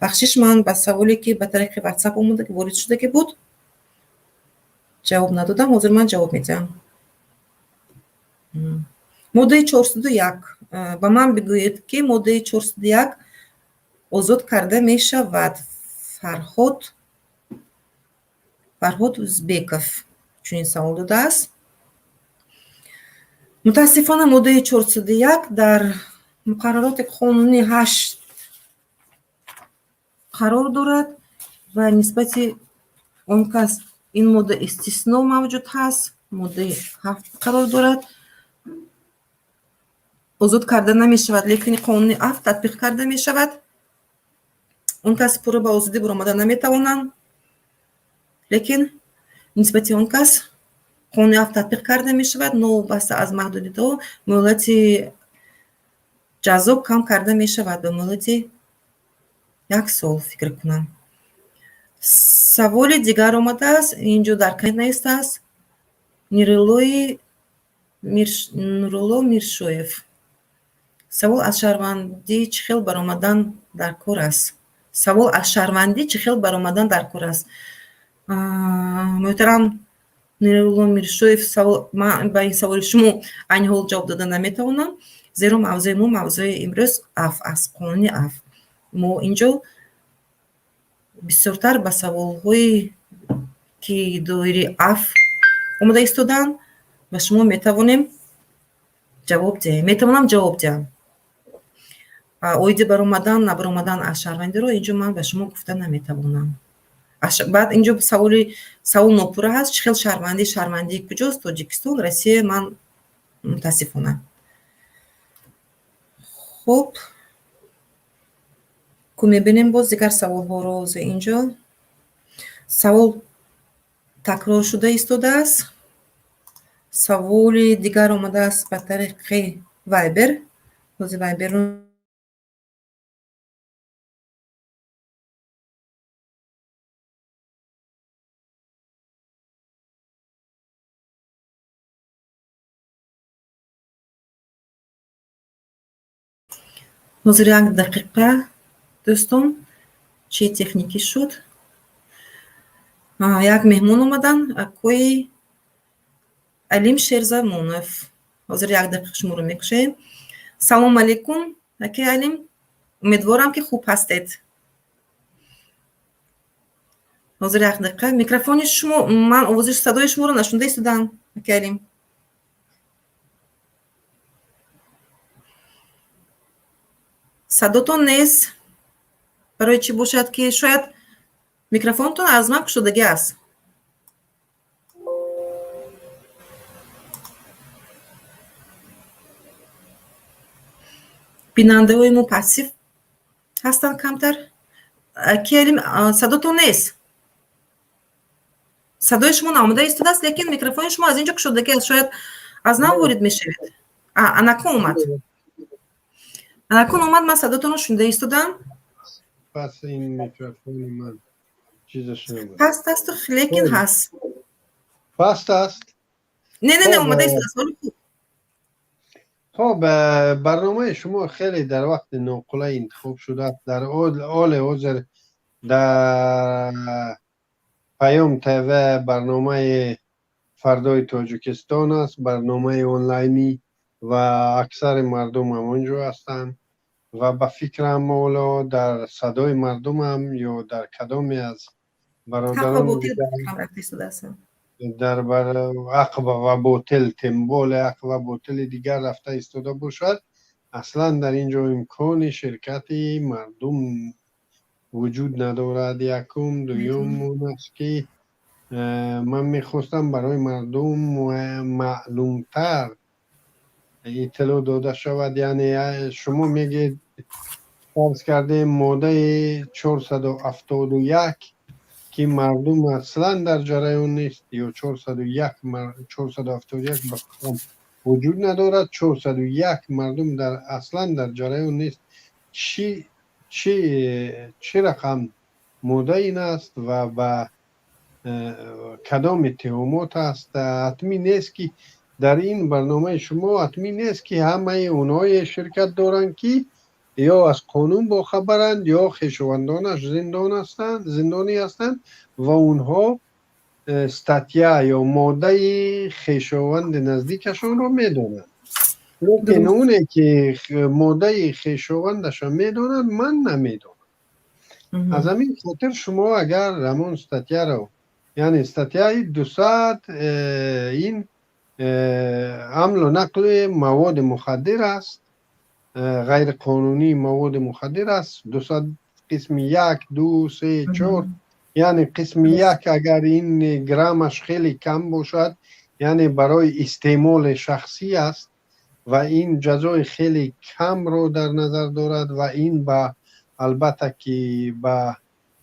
Speaker 1: Бахшиш, ман ба саволе, ки ба тариқи WhatsApp омода ворид шудагӣ буд, ҷавоб надодам. Ҳозир ман ҷавоб медиҳам. Моддаи 401. Ба ман бигӯед, ки моддаи 401 озод карда мешавад. Фарҳод Узбеков чунин савол додааст. Мутаассифона, моддаи 401 дар муқаррароти қонуни 8 қарор дорад ва нисбати он кас ин модда истисно мавҷуд ҳаст. Моддаи 7 қарор дорад, озод карда намешавад, лекин қонуни афв татбиқ карда мешавад. Он кас пурра ба озодӣ баромада наметавонанд, лекин нисбати он кас қонуни афв татбиқ карда мешавад. Новобаста аз маҳдудиятҳо, муҳлати ҷазо кам карда мешавад ба муҳлати як сол, фикр кунам. Саволи дигар омадааст, инҷо дар коммент навистааст Нурулло Миршоев. Савол: аз шаҳрвандӣ чӣ хел баромадан дар кор аст? Савол: аз шаҳрвандӣ чӣ хел баромадан дар кор аст? Муҳтарам Нурулло Миршоев, ман ба ин саволи шумо айни ҳол ҷавоб дода наметавонам, зеро мавзӯи мо, мавзӯи имрӯз афв аст, қонуни афв. Мо инҷо бисёртар ба саволҳое, ки доири афв омода истодаанд, ба шумо метавонем ҷавоб диҳем, метавонам ҷавоб диҳам. Оиди баромадан, набаромадан аз шаҳрвандиро инҷо ман ба шумо гуфта наметавонам. Баъд инҷо савол нопурра ҳаст: чӣ хел шаҳрвандӣ, шаҳрвандии куҷост, Тоҷикистон, Россия? Ман мутаассифона. Хуб, ку мебинем боз дигар саволҳоро. Ҳозир инҷо савол такрор шуда истодааст. Саволи дигар омадааст ба тариқи Вайбер. Ҳозир Вайберро ҳозир, як дақиқа, дӯстон, чӣ техникӣ шуд. Як меҳмон омадан, акои Алим Шерзамонов. Ҳозир як дақиқа шуморо мекушоем. Салом алейкум, акои Алим, умедворам, ки хуб ҳастед. Ҳозир як дақиқа, микрофони шумо, ман овози садои шуморо нашунда истодам, акои Алим. Садотон нест. Барои чӣ бошад, ки шояд микрофонтон аз ман кушодагӣ аст. Бинандаҳои мо пассив ҳастанд камтар. Ки Алим, садотон нест, садои шумо наомада истодааст, лекин микрофони шумо аз ин ҷо кушодагӣ аст. Шояд аз нав ворид мешавед. Анакун омад, анакун омад, ман садотонро шунида истодам.
Speaker 2: Пас ин микрофони ман чизаш набуд.
Speaker 1: Паст асту, лекин ҳаст.
Speaker 2: Паст аст.
Speaker 1: Не, не, не, омада истодааст, ҳоли хуб.
Speaker 2: Хоб, барномаи шумо хеле дар вақти ноқулай интихоб шудааст. Дар ҳоли ҳозир дар Паём ТВ барномаи Фардои Тоҷикистон аст, барномаи онлайнӣ, ва аксари мардум ҳамон ҷо ҳастанд. Ва ба фикрам, ҳоло дар «Садои мардумам» ё дар кадоме аз бародарон дар «Ҳақ ва ботил», темболе «Ҳақ ва ботили» дигар рафта истода бошад. Аслан дар ин ҷо имкони ширкати мардум вуҷуд надорад, якум. Дуюм он аст, ки ман мехостам барои мардум маълумтар иттилоъ дода шавад. Яъне шумо мегӯед, фарз кардем, моддаи 471, ки мардум аслан дар ҷараён нест, ё 401, 471 ба фикрам вуҷуд надорад, 401 мардум дар аслан дар ҷараён нест, чӣ рақам модда ин аст ва ба кадом иттиҳомот аст. Ҳатмӣ нест, ки дар ин барномаи шумо, ҳатмӣ нест, ки ҳамаи онҳое ширкат доранд, ки ё аз қонун бохабаранд, ё хешовандонаш зиндон ҳастанд, зиндонӣ ҳастанд ва онҳо статья ё моддаи хешованди наздикашонро медонанд. Лекин оне ки моддаи хешовандашро медонад, ман намедонам. Аз ҳамин хотир шумо агар ҳамон статьяро, яъне статьяи 200, ин ҳамлу нақли маводи мухаддир аст, ғайриқонунии маводи мухаддир аст, 200 қисми 1, 2, 3, 4. Яъне қисми 1, агар ин граммаш хеле кам бошад, яъне барои истеъмоли шахсӣ аст ва ин ҷазои хеле камро дар назар дорад ва ин ба албатта ки ба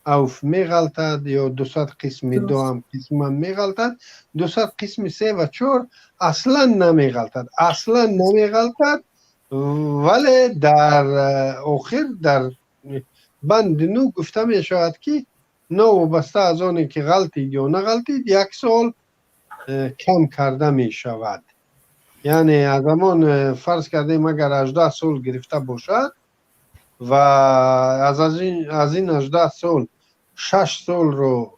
Speaker 2: авф меғалтад ё 200 қисми 2 ҳам қисман меғалтад, 200 қисми 3 ва 4 аслан намеғалтад, аслан намеғалтад. Вале дар охир дар банди 9 гуфта мешавад, ки новобаста аз оне ки ғалтид ё нағалтид, як сол кам карда мешавад. Яъне аз ҳамон, фарз кардем, агар 18 сол гирифта бошад ва аз ин 18 сол 6 солро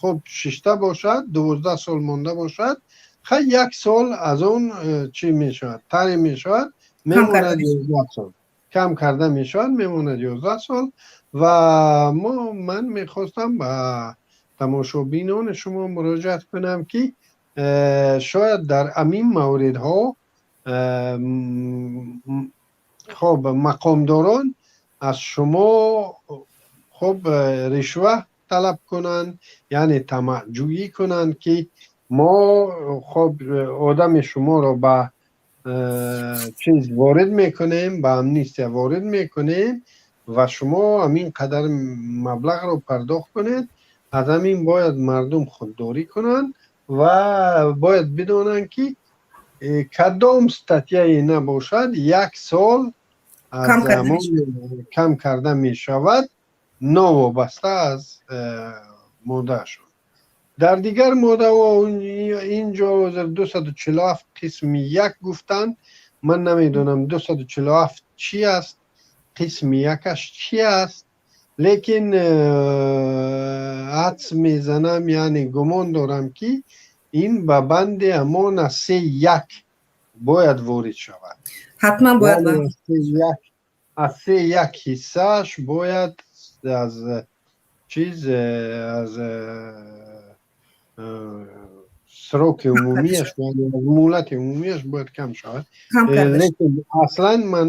Speaker 2: хуб шишта бошад, 12 сол монда бошад, хай, як сол аз он чӣ мешавад, тари мешавад, мемонад 11 сол, кам карда мешавад, мемонад 11 сол. Ва мо ман мехостам ба тамошобинони шумо муроҷиат кунам, ки шояд дар ҳамин мавридҳо хоб мақомдорон аз шумо хуб ришва талаб кунанд, яъне тамаъҷӯӣ кунанд, ки мо хоб одами шуморо ба чиз ворид мекунем, ба амнистия ворид мекунем ва шумо ҳамин қадар маблағро пардохт кунед. Аз ҳамин бояд мардум худдорӣ кунанд ва бояд бидонанд, ки кадом статьяе набошад, як сол аз кам карда мешавад, новобаста аз моддаашон. Дар дигар моддаҳо инҷо ҳозир 247 қисми 1 гуфтанд. Ман намедонам, 247 чӣ аст, қисми якаш чӣ аст, лекин ҳадс мезанам, яъне гумон дорам, ки ин ба банди ҳамон аз 3.1 бояд ворид шавад.
Speaker 1: Ҳатман бояд.
Speaker 2: Аз 3.1 ҳиссааш бояд аз чиз, аз сроки умумиаш, муҳлати умумиаш бояд кам шавад. Лекин аслан ман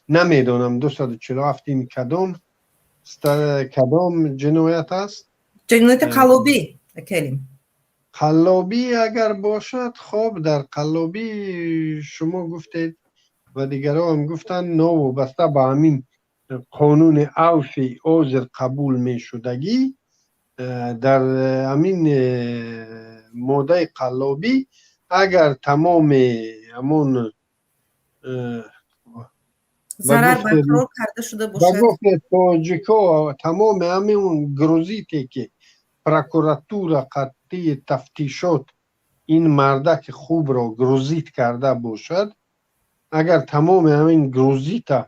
Speaker 2: намедонам, 247 ин кадом ҷиноят аст.
Speaker 1: Ҷинояти қаллобӣ, акалим.
Speaker 2: Қаллобӣ агар бошад, хоб, дар қаллобӣ шумо гуфтед ва дигарон гуфтанд, новобаста ба ҳамин қонуни авфи ҳозир қабул мешудагӣ, дар ҳамин моддаи қаллобӣ агар тамоми ҳамон
Speaker 1: зарар барқарор карда шуда бошад.
Speaker 2: Ба гуфти тоҷико, тамоми ҳамин грузите, ки прокуратура қатъии тафтишот ин мардаки хубро грузит карда бошад, агар тамоми ҳамин грузита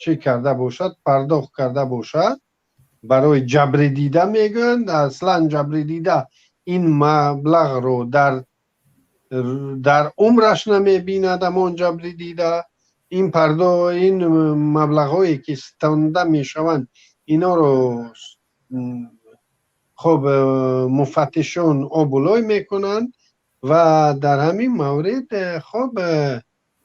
Speaker 2: чӣ карда бошад, пардохт карда бошад, барои ҷабридида мегӯянд, аслан ҷабридида ин маблағро дар умраш намебинад, ҳамон ҷабридида. Ин пардо ин маблағҳое ки стонда мешаванд, иноро хуб муфаттишон обулой мекунанд ва дар ҳамин маврид хуб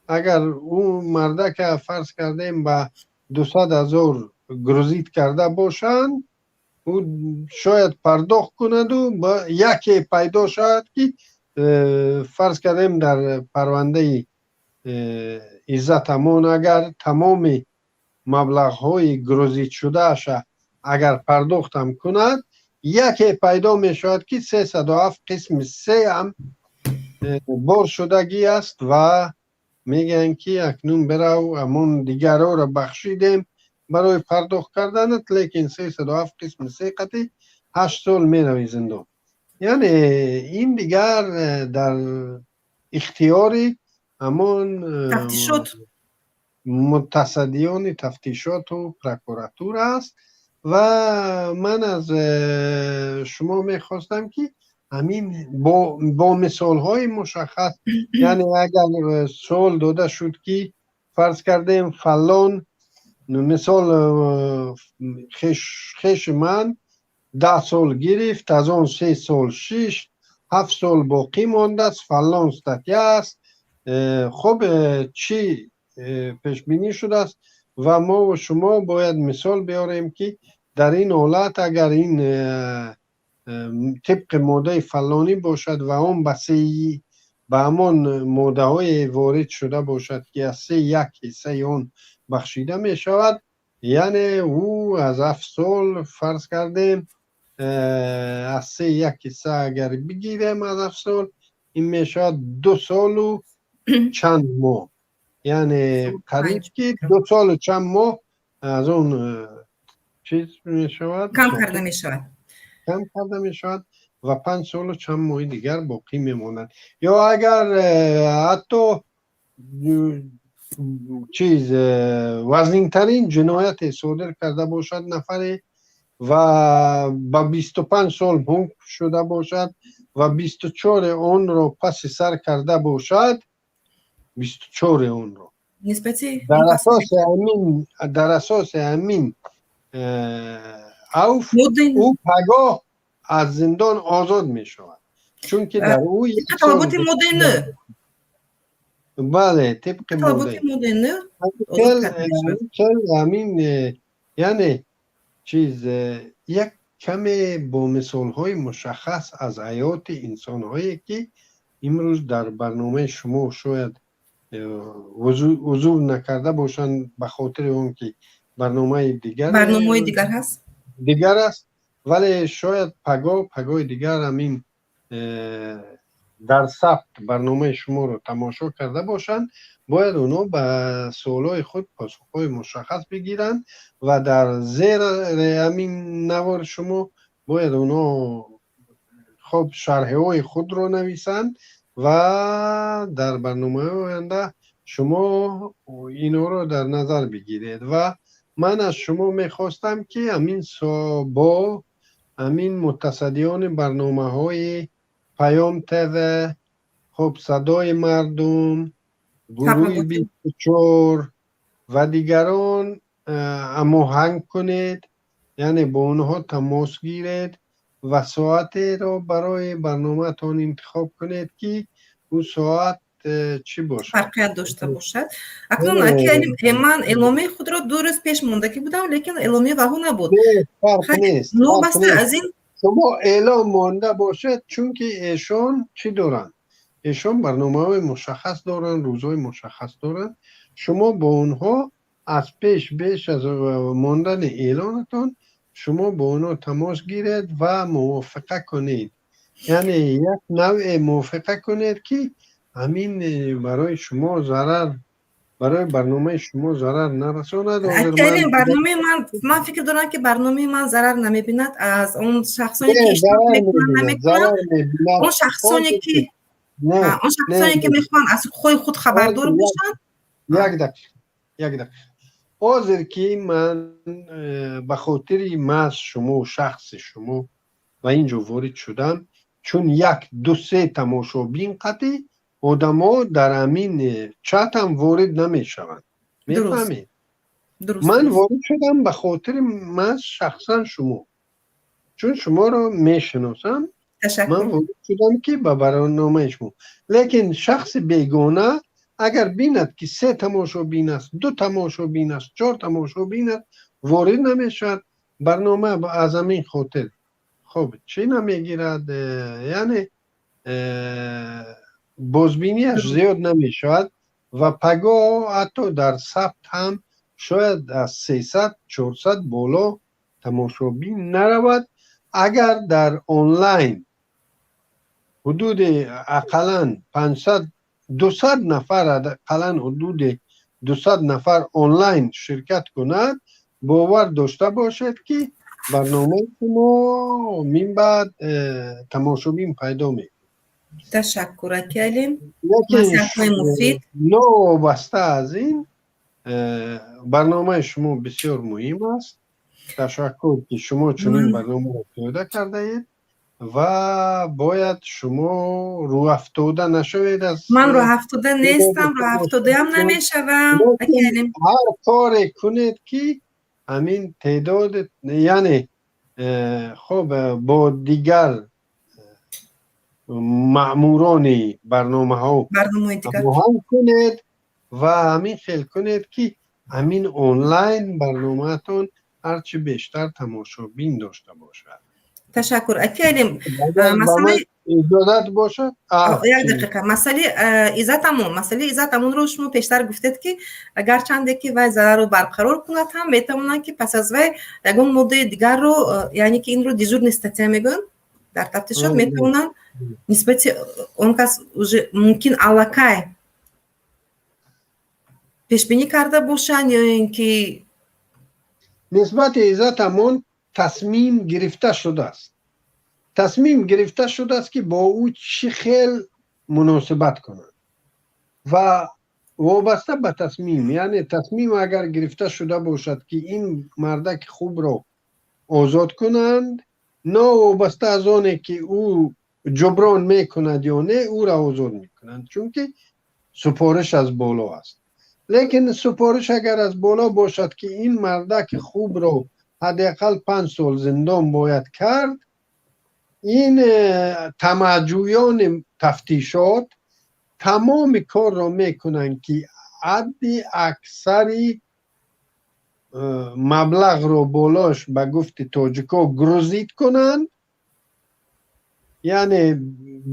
Speaker 2: агар ӯ мардака фарз кардем ба 200 000 грузить карда бошанд, ӯ шояд пардохт кунаду яке пайдо шавад ки фарз кардем дар парвандаи Иззат Амон агар тамоми маблағҳои грузить шудааша агар пардохтам кунад, яке пайдо мешавад ки 307 қисми се ҳам бор шудагӣ аст ва мегӯянд ки акнун бирав, ҳамон дигарҳоро бахшидем барои пардохт карданат, лекин 307 қисми се қати 8 сол меравӣ зиндон. Яъне ин дигар дар ихтиёри ҳамон
Speaker 1: тафтишот
Speaker 2: мутасаддиёни тафтишоту прокуратура аст. Ва ман аз шумо мехостам ки ҳамин бо мисолҳои мушаххас, яъне агар суол дода шуд ки фарз кардем фалон мисол хеши ман 10 сол гирифт, аз он 3 сол шишт, 7 сол боқӣ мондааст, фалон статья аст, хуб чӣ пешбинӣ шудааст ва мо шумо бояд мисол биёрем ки дар ин ҳолат агар ин тибқи моддаи фалонӣ бошад ва он ба се ба ҳамон моддаҳое ворид шуда бошад ки аз се як ҳиссаи он бахшида мешавад, яъне ӯ аз 7 сол фарз кардем аз се як ҳисса агар бигирем аз 7 сол, ин мешавад 2 солу чанд моҳ, яъне қариб ки 2 солу чанд моҳ аз он чиз мешавад.
Speaker 1: Кам карда мешавад.
Speaker 2: Кам карда мешавад ва 5 солу чанд моҳи дигар боқӣ мемонад. Ё агар ҳатто чиз вазнинтарин ҷинояте содир карда бошад нафаре ва ба 25 сол ҳукм шуда бошад ва 24-и онро паси сар карда бошад, 24-и онро
Speaker 1: нисбати
Speaker 2: дар асоси ҳамин авф ӯ пагоҳ аз зиндон озод мешавад, чунки дар ӯ
Speaker 1: талаботи моддаи нӯ.
Speaker 2: Бале, тибқи
Speaker 1: моддаи нӯ.
Speaker 2: Ҳамин, яъне чиз як каме бо мисолҳои мушаххас аз ҳаёти инсонҳое ки имрӯз дар барномаи шумо шояд ҳузур накарда бошанд ба хотири он ки барномаи дигар
Speaker 1: барномаҳои дигар ҳаст.
Speaker 2: Дигар аст, вале шояд пагоҳ, пагоҳи дигар ҳамин дар сабт барномаи шуморо тамошо карда бошанд, бояд онҳо ба суолҳои худ посухҳои мушаххас бигиранд ва дар зери ҳамин навори шумо бояд онҳо хоб шарҳҳои худро нависанд ва дар барномаҳои оянда шумо инҳоро дар назар бигиред. Ва ман аз шумо мехостам ки ҳамин бо ҳамин мутасаддиёни барномаҳои Паём ТВ, хуб, Садои мардум, Гурӯҳи 24 ва дигарон ҳамоҳанг кунед, яъне бо онҳо тамос гиред ва соатеро барои барномаатон интихоб кунед ки ӯ соат чӣ бошад?
Speaker 1: Фарқият дошта бошад. Акнун ман эъломияи худро 2 рӯз пеш мондагӣ будам, лекин эъломия ваҳу набуд.
Speaker 2: Фарқ нест.
Speaker 1: Новобаста аз ин.
Speaker 2: Шумо эълом монда бошед, чунки эшон чӣ доранд? Эшон барномаҳои мушаххас доранд, рӯзҳои мушаххас доранд. Шумо бо онҳо аз пеш, беш аз мондани эълонатон, шумо бо онҳо тамос гиред ва мувофиқа кунед, яъне як навъе мувофиқа кунед ки ҳамин барои шумо зарар, барои барномаи шумо зарар нарасонад.
Speaker 1: Барномаи ман, ман фикр дорам ки барномаи ман зарар намебинад аз он шахсоне ки иштирок мекунанд, намекунанд. Он шахсоне ки мехоҳанд аз ҳуқуқҳои худ хабардор бошанд.
Speaker 2: Як дақиқа, як дақиқа. Ҳозир ки ман ба хотири маҳз шумо, шахси шумо ба ин ҷо ворид шудам, чун як, ду, се тамошобин қатӣ одамо дар ҳамин чатам ворид намешаванд. Мефаҳмед, ман ворид шудам ба хотири ман шахсан шумо, чун шуморо мешиносам. Ман ворид шудам ки ба барномаи шумо. Лекин шахси бегона агар бинад, ки се тамошобин аст, ду тамошобин аст, чор тамошобин аст, ворид намешавад барнома. Аз ҳамин хотир хуб чӣ намегирад, яъне бозбинияш зиёд намешавад ва пагоҳ ҳатто дар сабт ҳам шояд аз 300, 400 боло тамошобин наравад. Агар дар онлайн ҳудуди ақаллан 500, 200 нафар, ақаллан ҳудуди 200 нафар онлайн ширкат кунад, бовар дошта бошед, ки барномаи шумо минбаъд тамошобин пайдо мекунад.
Speaker 1: Ташаккур, аки Алим, маслиҳатҳои муфид.
Speaker 2: Новобаста аз ин, барномаи шумо бисёр муҳим аст. Ташаккур, ки шумо чунин барномаро пиёда кардаед ва бояд шумо рӯҳафтода нашавед аз
Speaker 1: Ман рӯҳафтода нестам, рӯҳафтодаам намешавам.
Speaker 2: Ҳар коре кунед, ки ҳамин теъдод, яъне хуб, бо дигар маъмурони барномаҳо ҳамоҳанг кунед ва ҳамин хел кунед, ки ҳамин онлайн барномаатон ҳарчи бештар тамошобин дошта бошад.
Speaker 1: Ташаккур, аки Алим.
Speaker 2: Масъалаи иҷозат бошад.
Speaker 1: Як дақиқа. Масъалаи Иззат Амон, масъалаи Иззат Амонро шумо пештар гуфтед, ки гарчанде ки вай зарарро барқарор кунад ҳам, метавонанд, ки пас аз вай ягон моддаи дигарро, яъне ки инро дежурный статья мегӯянд, дар тафтишот метавонанд нисбати он кас уже мумкин аллакай пешбинӣ карда бошанд ё ин ки
Speaker 2: Нисбати Иззат Амон тасмим гирифта шудааст. Тасмим гирифта шудааст, ки бо ӯ чӣ хел муносибат кунанд ва вобаста ба тасмим, яъне тасмим агар гирифта шуда бошад, ки ин мардаки хубро озод кунанд, новобаста аз оне ки ӯ ҷуброн мекунад ё не, ӯро озод мекунанд, чунки супориш аз боло аст. Лекин супориш агар аз боло бошад, ки ин мардаки хубро ҳадди ақал 5 сол зиндон бояд кард, ин тамаъҷӯёни тафтишот тамоми корро мекунанд, ки ҳадди аксари маблағро болош, ба гуфти тоҷико, грузить кунанд, яъне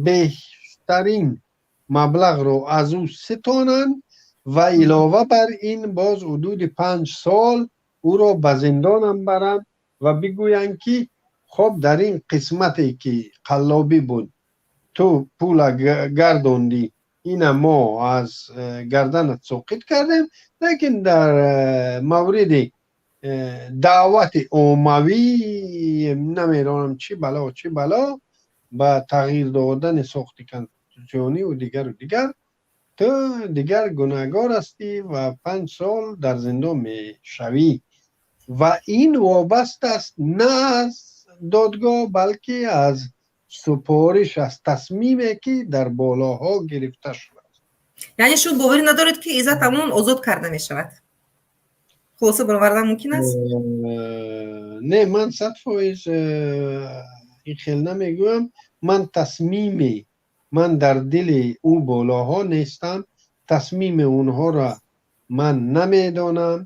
Speaker 2: бештарин маблағро аз ӯ ситонанд ва илова бар ин боз ҳудуди 5 сол ӯро ба зиндонам баранд ва бигӯянд, ки хоб, дар ин қисмате ки қаллобӣ буд, ту пула гардондӣ, ина мо аз гарданат соқит кардем, лекин дар мавриди даъвати оммавӣ, намедонам чӣ бало, чӣ бало, ба тағйир додани сохти конститутсионию дигару дигар, ту дигар гунаҳгор ҳастӣ ва 5 сол дар зиндон мешавӣ. Ва ин вобаста аст на аз додгоҳ, балки аз супориш, аз тасмиме, ки дар болоҳо гирифта шудааст.
Speaker 1: Яъне шумо боварӣ надоред, ки Иззат Амон озод карда мешавад? Хулоса баровардан мумкин аст?
Speaker 2: Не, ман 100% ин хел намегӯям. Ман тасмими, ман дар дили ӯ болоҳо нестам, тасмими онҳоро ман намедонам,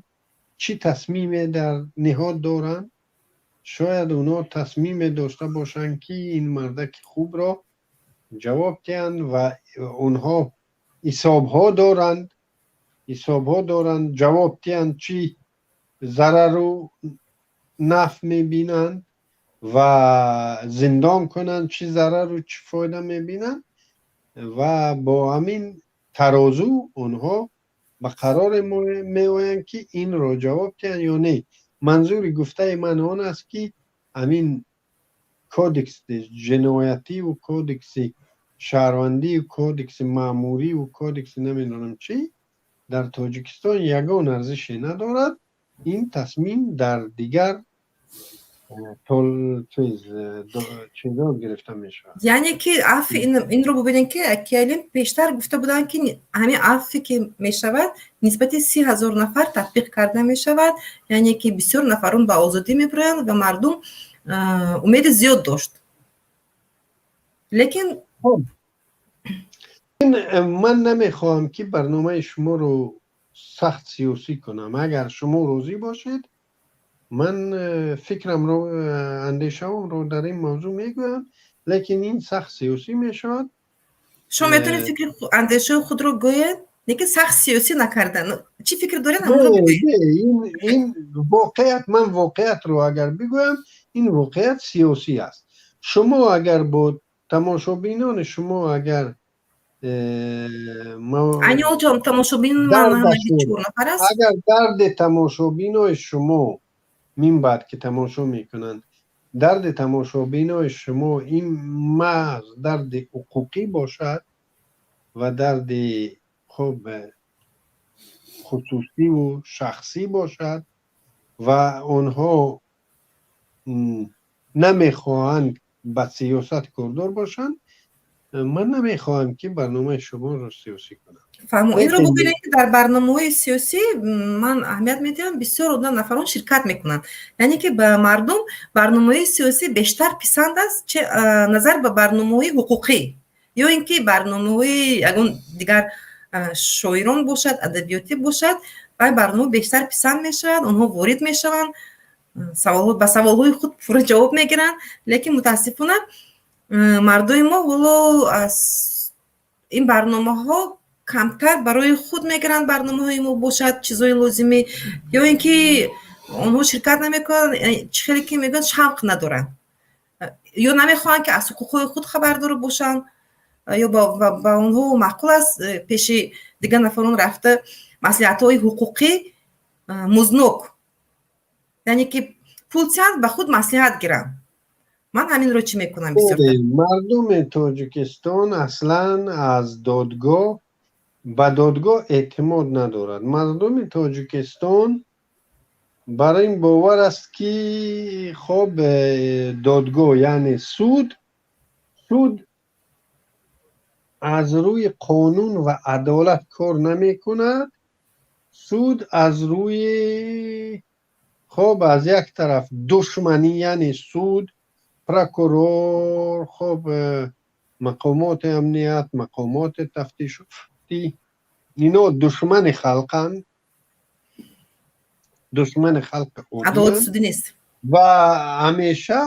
Speaker 2: чӣ тасмиме дар ниҳод доранд. Шояд онҳо тасмиме дошта бошанд, ки ин мардаки хубро ҷавоб диҳанд ва онҳо ҳисобҳо доранд, ҳисобҳо доранд, ҷавоб диҳанд, чӣ зарару наф мебинанд ва зиндон кунанд, чӣ зарару чӣ фоида мебинанд ва бо ҳамин тарозу онҳо ба қароре меоянд, ки инро ҷавоб диҳанд ё не. Манзури гуфтаи ман он аст, ки ҳамин кодекси ҷиноятиву кодекси шаҳрвандию кодекси маъмуриву кодекси намедонам чӣ дар Тоҷикистон ягон арзише надорад. Ин тасмим дар дигар Чиз чизо гирифта мешавад.
Speaker 1: Яъне ки афви инро бубинем, ки Акиалим пештар гуфта буданд, ки ҳамин афве ки мешавад, нисбати 30 000 нафар татбиқ карда мешавад, яъне ки бисёр нафарон ба озодӣ мебироянд ва мардум умеди зиёд дошт, лекин
Speaker 2: Ман намехоҳам, ки барномаи шуморо сахт сиёсӣ кунам. Агар шумо розӣ бошед, ман фикрамро, андешаамро дар ин мавзӯъ мегӯям, лекин ин сахт сиёсӣ мешавад.
Speaker 1: Шумо метавонед фикри, андешаи худро гӯед, лекин сахт сиёсӣ накардан. Чӣ фикр доред, ҳамонро бигӯед.
Speaker 2: Ин воқеият, ман воқеиятро агар бигӯям, ин воқеият сиёсӣ аст. Шумо агар бо тамошобинони шумо агар
Speaker 1: Айни ҳол тамошобин ман ҳамагӣ чор нафар аст.
Speaker 2: Агар дарди тамошобинои шумо минбаъд ки тамошо мекунанд, дарди тамошобинои шумо ин маҳз дарди ҳуқуқӣ бошад ва дарди хуб хусусиву шахсӣ бошад ва онҳо намехоҳанд ба сиёсат кордор бошанд, ман намехоҳам, ки барномаи шуморо сиёсӣ кунам.
Speaker 1: Фаҳмо, инро бубинед, ки дар барномаҳои сиёсӣ ман аҳамият медиҳам, бисёр одам, нафарон ширкат мекунанд, яъне ки ба мардум барномаҳои сиёсӣ бештар писанд аст, назар ба барномаҳои ҳуқуқӣ ё ин ки барномаҳои ягон дигар шоирон бошад, адабиётӣ бошад. Вай барнома бештар писанд мешавад, онҳо ворид мешаванд, ба саволҳои худ пурра ҷавоб мегиранд. Лекин мутаассифона мардуми мо ҳоло аз ин барномаҳо камтар барои худ мегиранд, барномаҳои мо бошад, чизҳои лозимӣ, ё ин ки онҳо ширкат намекунанд, чӣ хеле ки мегӯянд, шавқ надоранд ё намехоҳанд, ки аз ҳуқуқҳои худ хабардор бошанд, ё ба онҳо маъқул аст пеши дигар нафарон рафта маслиҳатҳои ҳуқуқӣ музднок, яъне ки пул тиҳанд, ба худ маслиҳат гиранд. Ман ҳаминро чӣ мекунам бисёртар.
Speaker 2: Мардуми Тоҷикистон аслан аз додгоҳ ба додгоҳ эътимод надорад. Мардуми Тоҷикистон бар ин бовар аст, ки хоб додгоҳ, яъне суд аз рӯи қонун ва адолат кор намекунад. Суд аз рӯи хоб аз як тараф душманӣ, яъне суд, прокурор, хоб мақомоти амният, мақомоти тафтишотӣ, ино душмани халқанд, душмани халқи.
Speaker 1: Адолати судӣ нест.
Speaker 2: Ва ҳамеша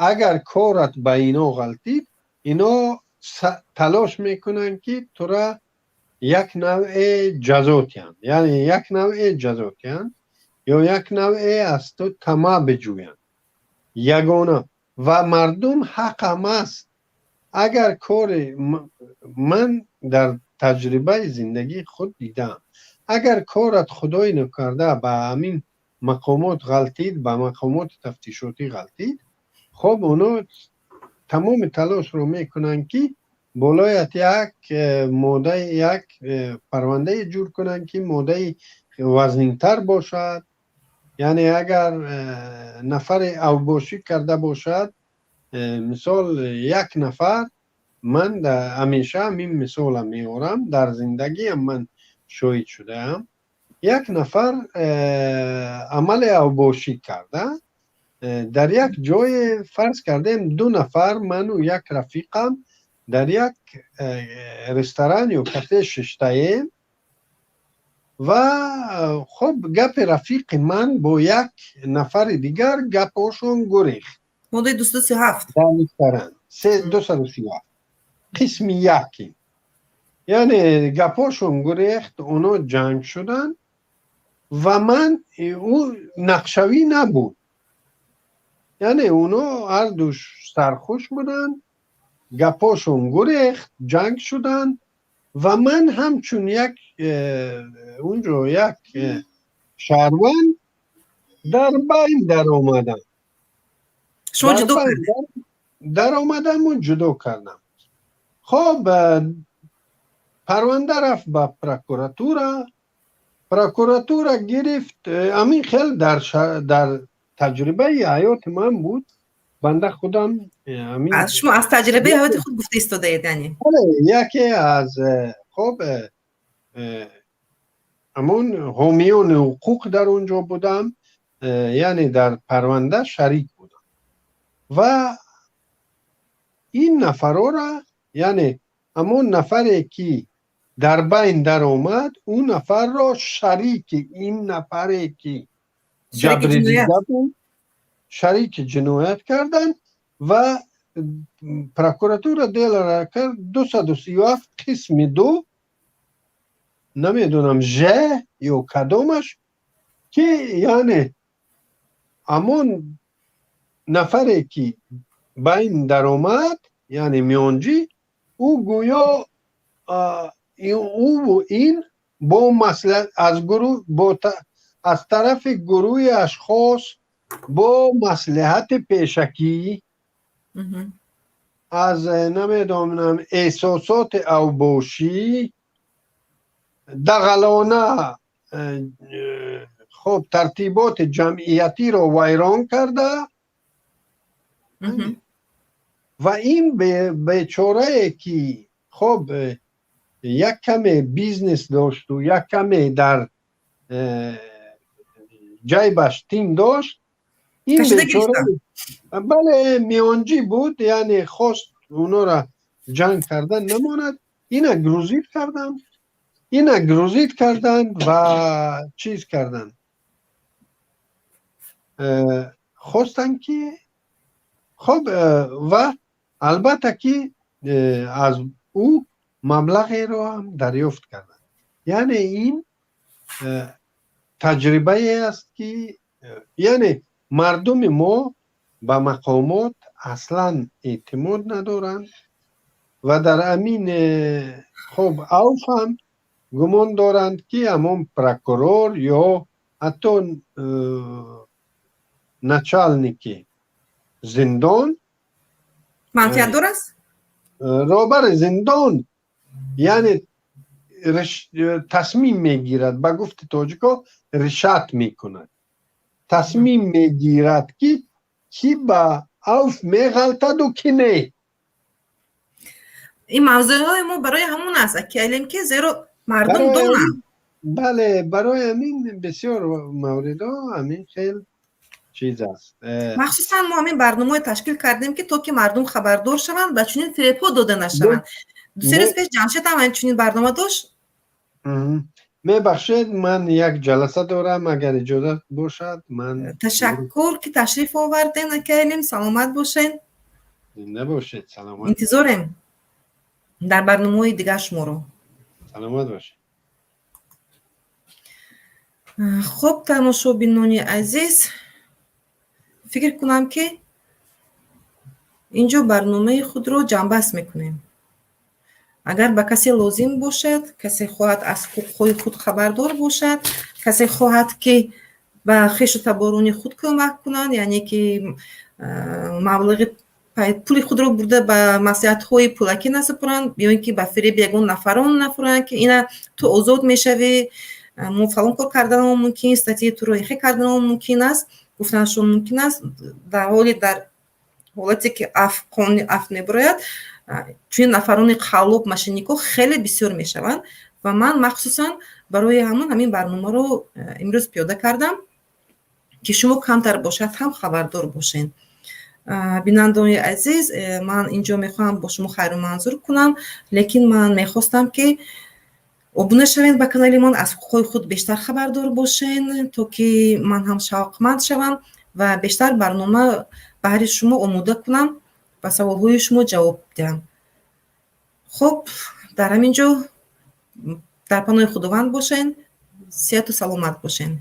Speaker 2: агар корат ба ино ғалтид, ино талош мекунанд, ки тура як навъе ҷазо диҳанд, яъне як навъе ҷазо диҳанд ё як навъе аз ту тамаъ биҷӯянд ягона. Ва мардум ҳақам аст, агар кори ман дар таҷрибаи зиндагии худ дидаам, агар корат худои накарда ба ҳамин мақомот ғалтид, ба мақомоти тафтишотӣ ғалтид, хоб оно тамоми талошро мекунанд, ки болоят як моддаи, як парвандае ҷур кунанд, ки моддаи вазнинтар бошад. Яъне агар нафаре авбошӣ карда бошад, мисол, як нафар, ман ҳамеша ҳамин мисолам меорам, дар зиндагиам ман шоҳид шудаам, як нафар амали авбошӣ карда дар як ҷое. Фарз кардем, ду нафар, ману як рафиқам, дар як ресторан ё кафе шиштаем ва хоб гапи рафиқи ман бо як нафари дигар гапҳошон гурехт.
Speaker 1: Моддаи 237.
Speaker 2: Дар ресторан 237 қисми яки, яъне гапҳошон гурехт, оно ҷанг шуданд ва ман ӯ нақшавӣ набуд, яъне оно ҳарду сархуш буданд, гапҳошон гурехт, ҷанг шуданд ва ман ҳамчун як унҷо як шаҳрванд дар байн даромадам.
Speaker 1: Шумо ҷудо
Speaker 2: Даромадаму ҷудо кардам. Хоб парванда рафт ба прокуратура, прокуратура гирифт. Ҳамин хел дар Таҷрибаи ҳаёти ман буд. Банда худам
Speaker 1: Шумо аз таҷрибаи ҳаёти худ гуфта истодаед, яъне?
Speaker 2: Яке аз, хоб, ҳамон ҳомиёни ҳуқуқ дар он ҷо будам, яъне дар парванда шарик будам ва ин нафарора, яъне ҳамон нафаре, ки дар байн даромад, ӯ нафарро шарики ин нафаре, ки ҷабрдида буд, шарики ҷиноят карданд ва прокуратура дело ра кард 237 қисми 2, намедонам, ж ё кадомаш, ки яъне ҳамон нафаре, ки байн даромад, яъне миёнҷӣ, ӯ гӯё ӯву ин бо маслиҳат аз гурӯҳ, бо аз тарафи гурӯҳи ашхос бо маслиҳати пешакӣ аз, намедонам, эҳсосоти авбошӣ дағалона, хоб, тартиботи ҷамъиятиро вайрон карда ва ин бечорае, ки, хоб, як каме бизнес дошту як каме дар ҷайбаш тин дошт, ин бечора, бале, миёнҷӣ буд, яъне хост онора ҷанг кардан намонад, ина грузить карданд, ина грузить карданд ва чиз карданд, хостанд, ки, хоб, ва албатта, ки аз ӯ маблағеро ҳам дарёфт карданд. Яъне ин таҷрибае аст, ки яъне мардуми мо ба мақомот аслан эътимод надоранд ва дар амин, хоб, авф ҳам гумон доранд, ки ҳамон прокурор ё ҳатто начальники зиндон
Speaker 1: Манфиатдор аст.
Speaker 2: Роҳбари зиндон, яъне, тасмим мегирад, ба гуфти тоҷико, решать мекунад, тасмим мегирад, ки кӣ ба авф меғалтаду ки не.
Speaker 1: Ин мавзӯъҳои мо барои ҳамон аст, акиалем, ки зеро мардум донанд.
Speaker 2: Бале, барои ҳамин бисёр мавридҳо ҳамин хел чиз аст.
Speaker 1: Махсусан мо ҳамин барномаҳое ташкил кардем, ки то ки мардум хабардор шаванд, ба чунин фиребҳо дода нашаванд. 2-се рӯз пеш Ҷамшед ҳам чунин барнома дошт.
Speaker 2: Мебахшед, ман як ҷаласа дорам, агар иҷозат бошад, ман
Speaker 1: Ташаккур, ки ташриф овардем, акаилим, саломат бошед.
Speaker 2: Зинда бошед, саломат.
Speaker 1: Интизорем дар барномаҳои дигар шуморо.
Speaker 2: Саломат бошед.
Speaker 1: Хуб, тамошобинони азиз, фикр кунам, ки инҷо барномаи худро ҷамъбаст мекунем. Агар ба касе лозим бошад, касе хоҳад аз ҳуқуқҳои худ хабардор бошад, касе хоҳад, ки ба хешу таборони худ кӯмак кунанд, яъне ки маблағи пули худро бурда ба маслиҳатҳои пулакӣ насупоранд ё ин ки ба фиреби ягон нафарон нафуранд, ки ина ту озод мешавӣ, мо фалон кор карданамон мумкин, статья и туро ихе карданамон мумкин аст, гуфтанашон мумкин аст. Дар ҳоли дар ҳолате ки аф, қонуни афв мебарояд, чунин нафарони қаллоб, мошенник ҳо хеле бисёр мешаванд ва ман махсусан барои ҳамон ҳамин барномаро имрӯз пиёда кардам, ки шумо камтар бошад ҳам хабардор бошед. Бинандони азиз, ман инҷо мехоҳам бо шумо хайру манзур кунам, лекин ман мехостам, ки обуна шавед ба канали ман, аз ҳуқуқҳои худ бештар хабардор бошед, то ки ман ҳам шавқманд шавам ва бештар барнома баҳри шумо омода кунам, ба саволҳои шумо ҷавоб диҳам. Хуб, дар ҳамин ҷо дар паноҳи Худованд бошед, сиҳату саломат бошед.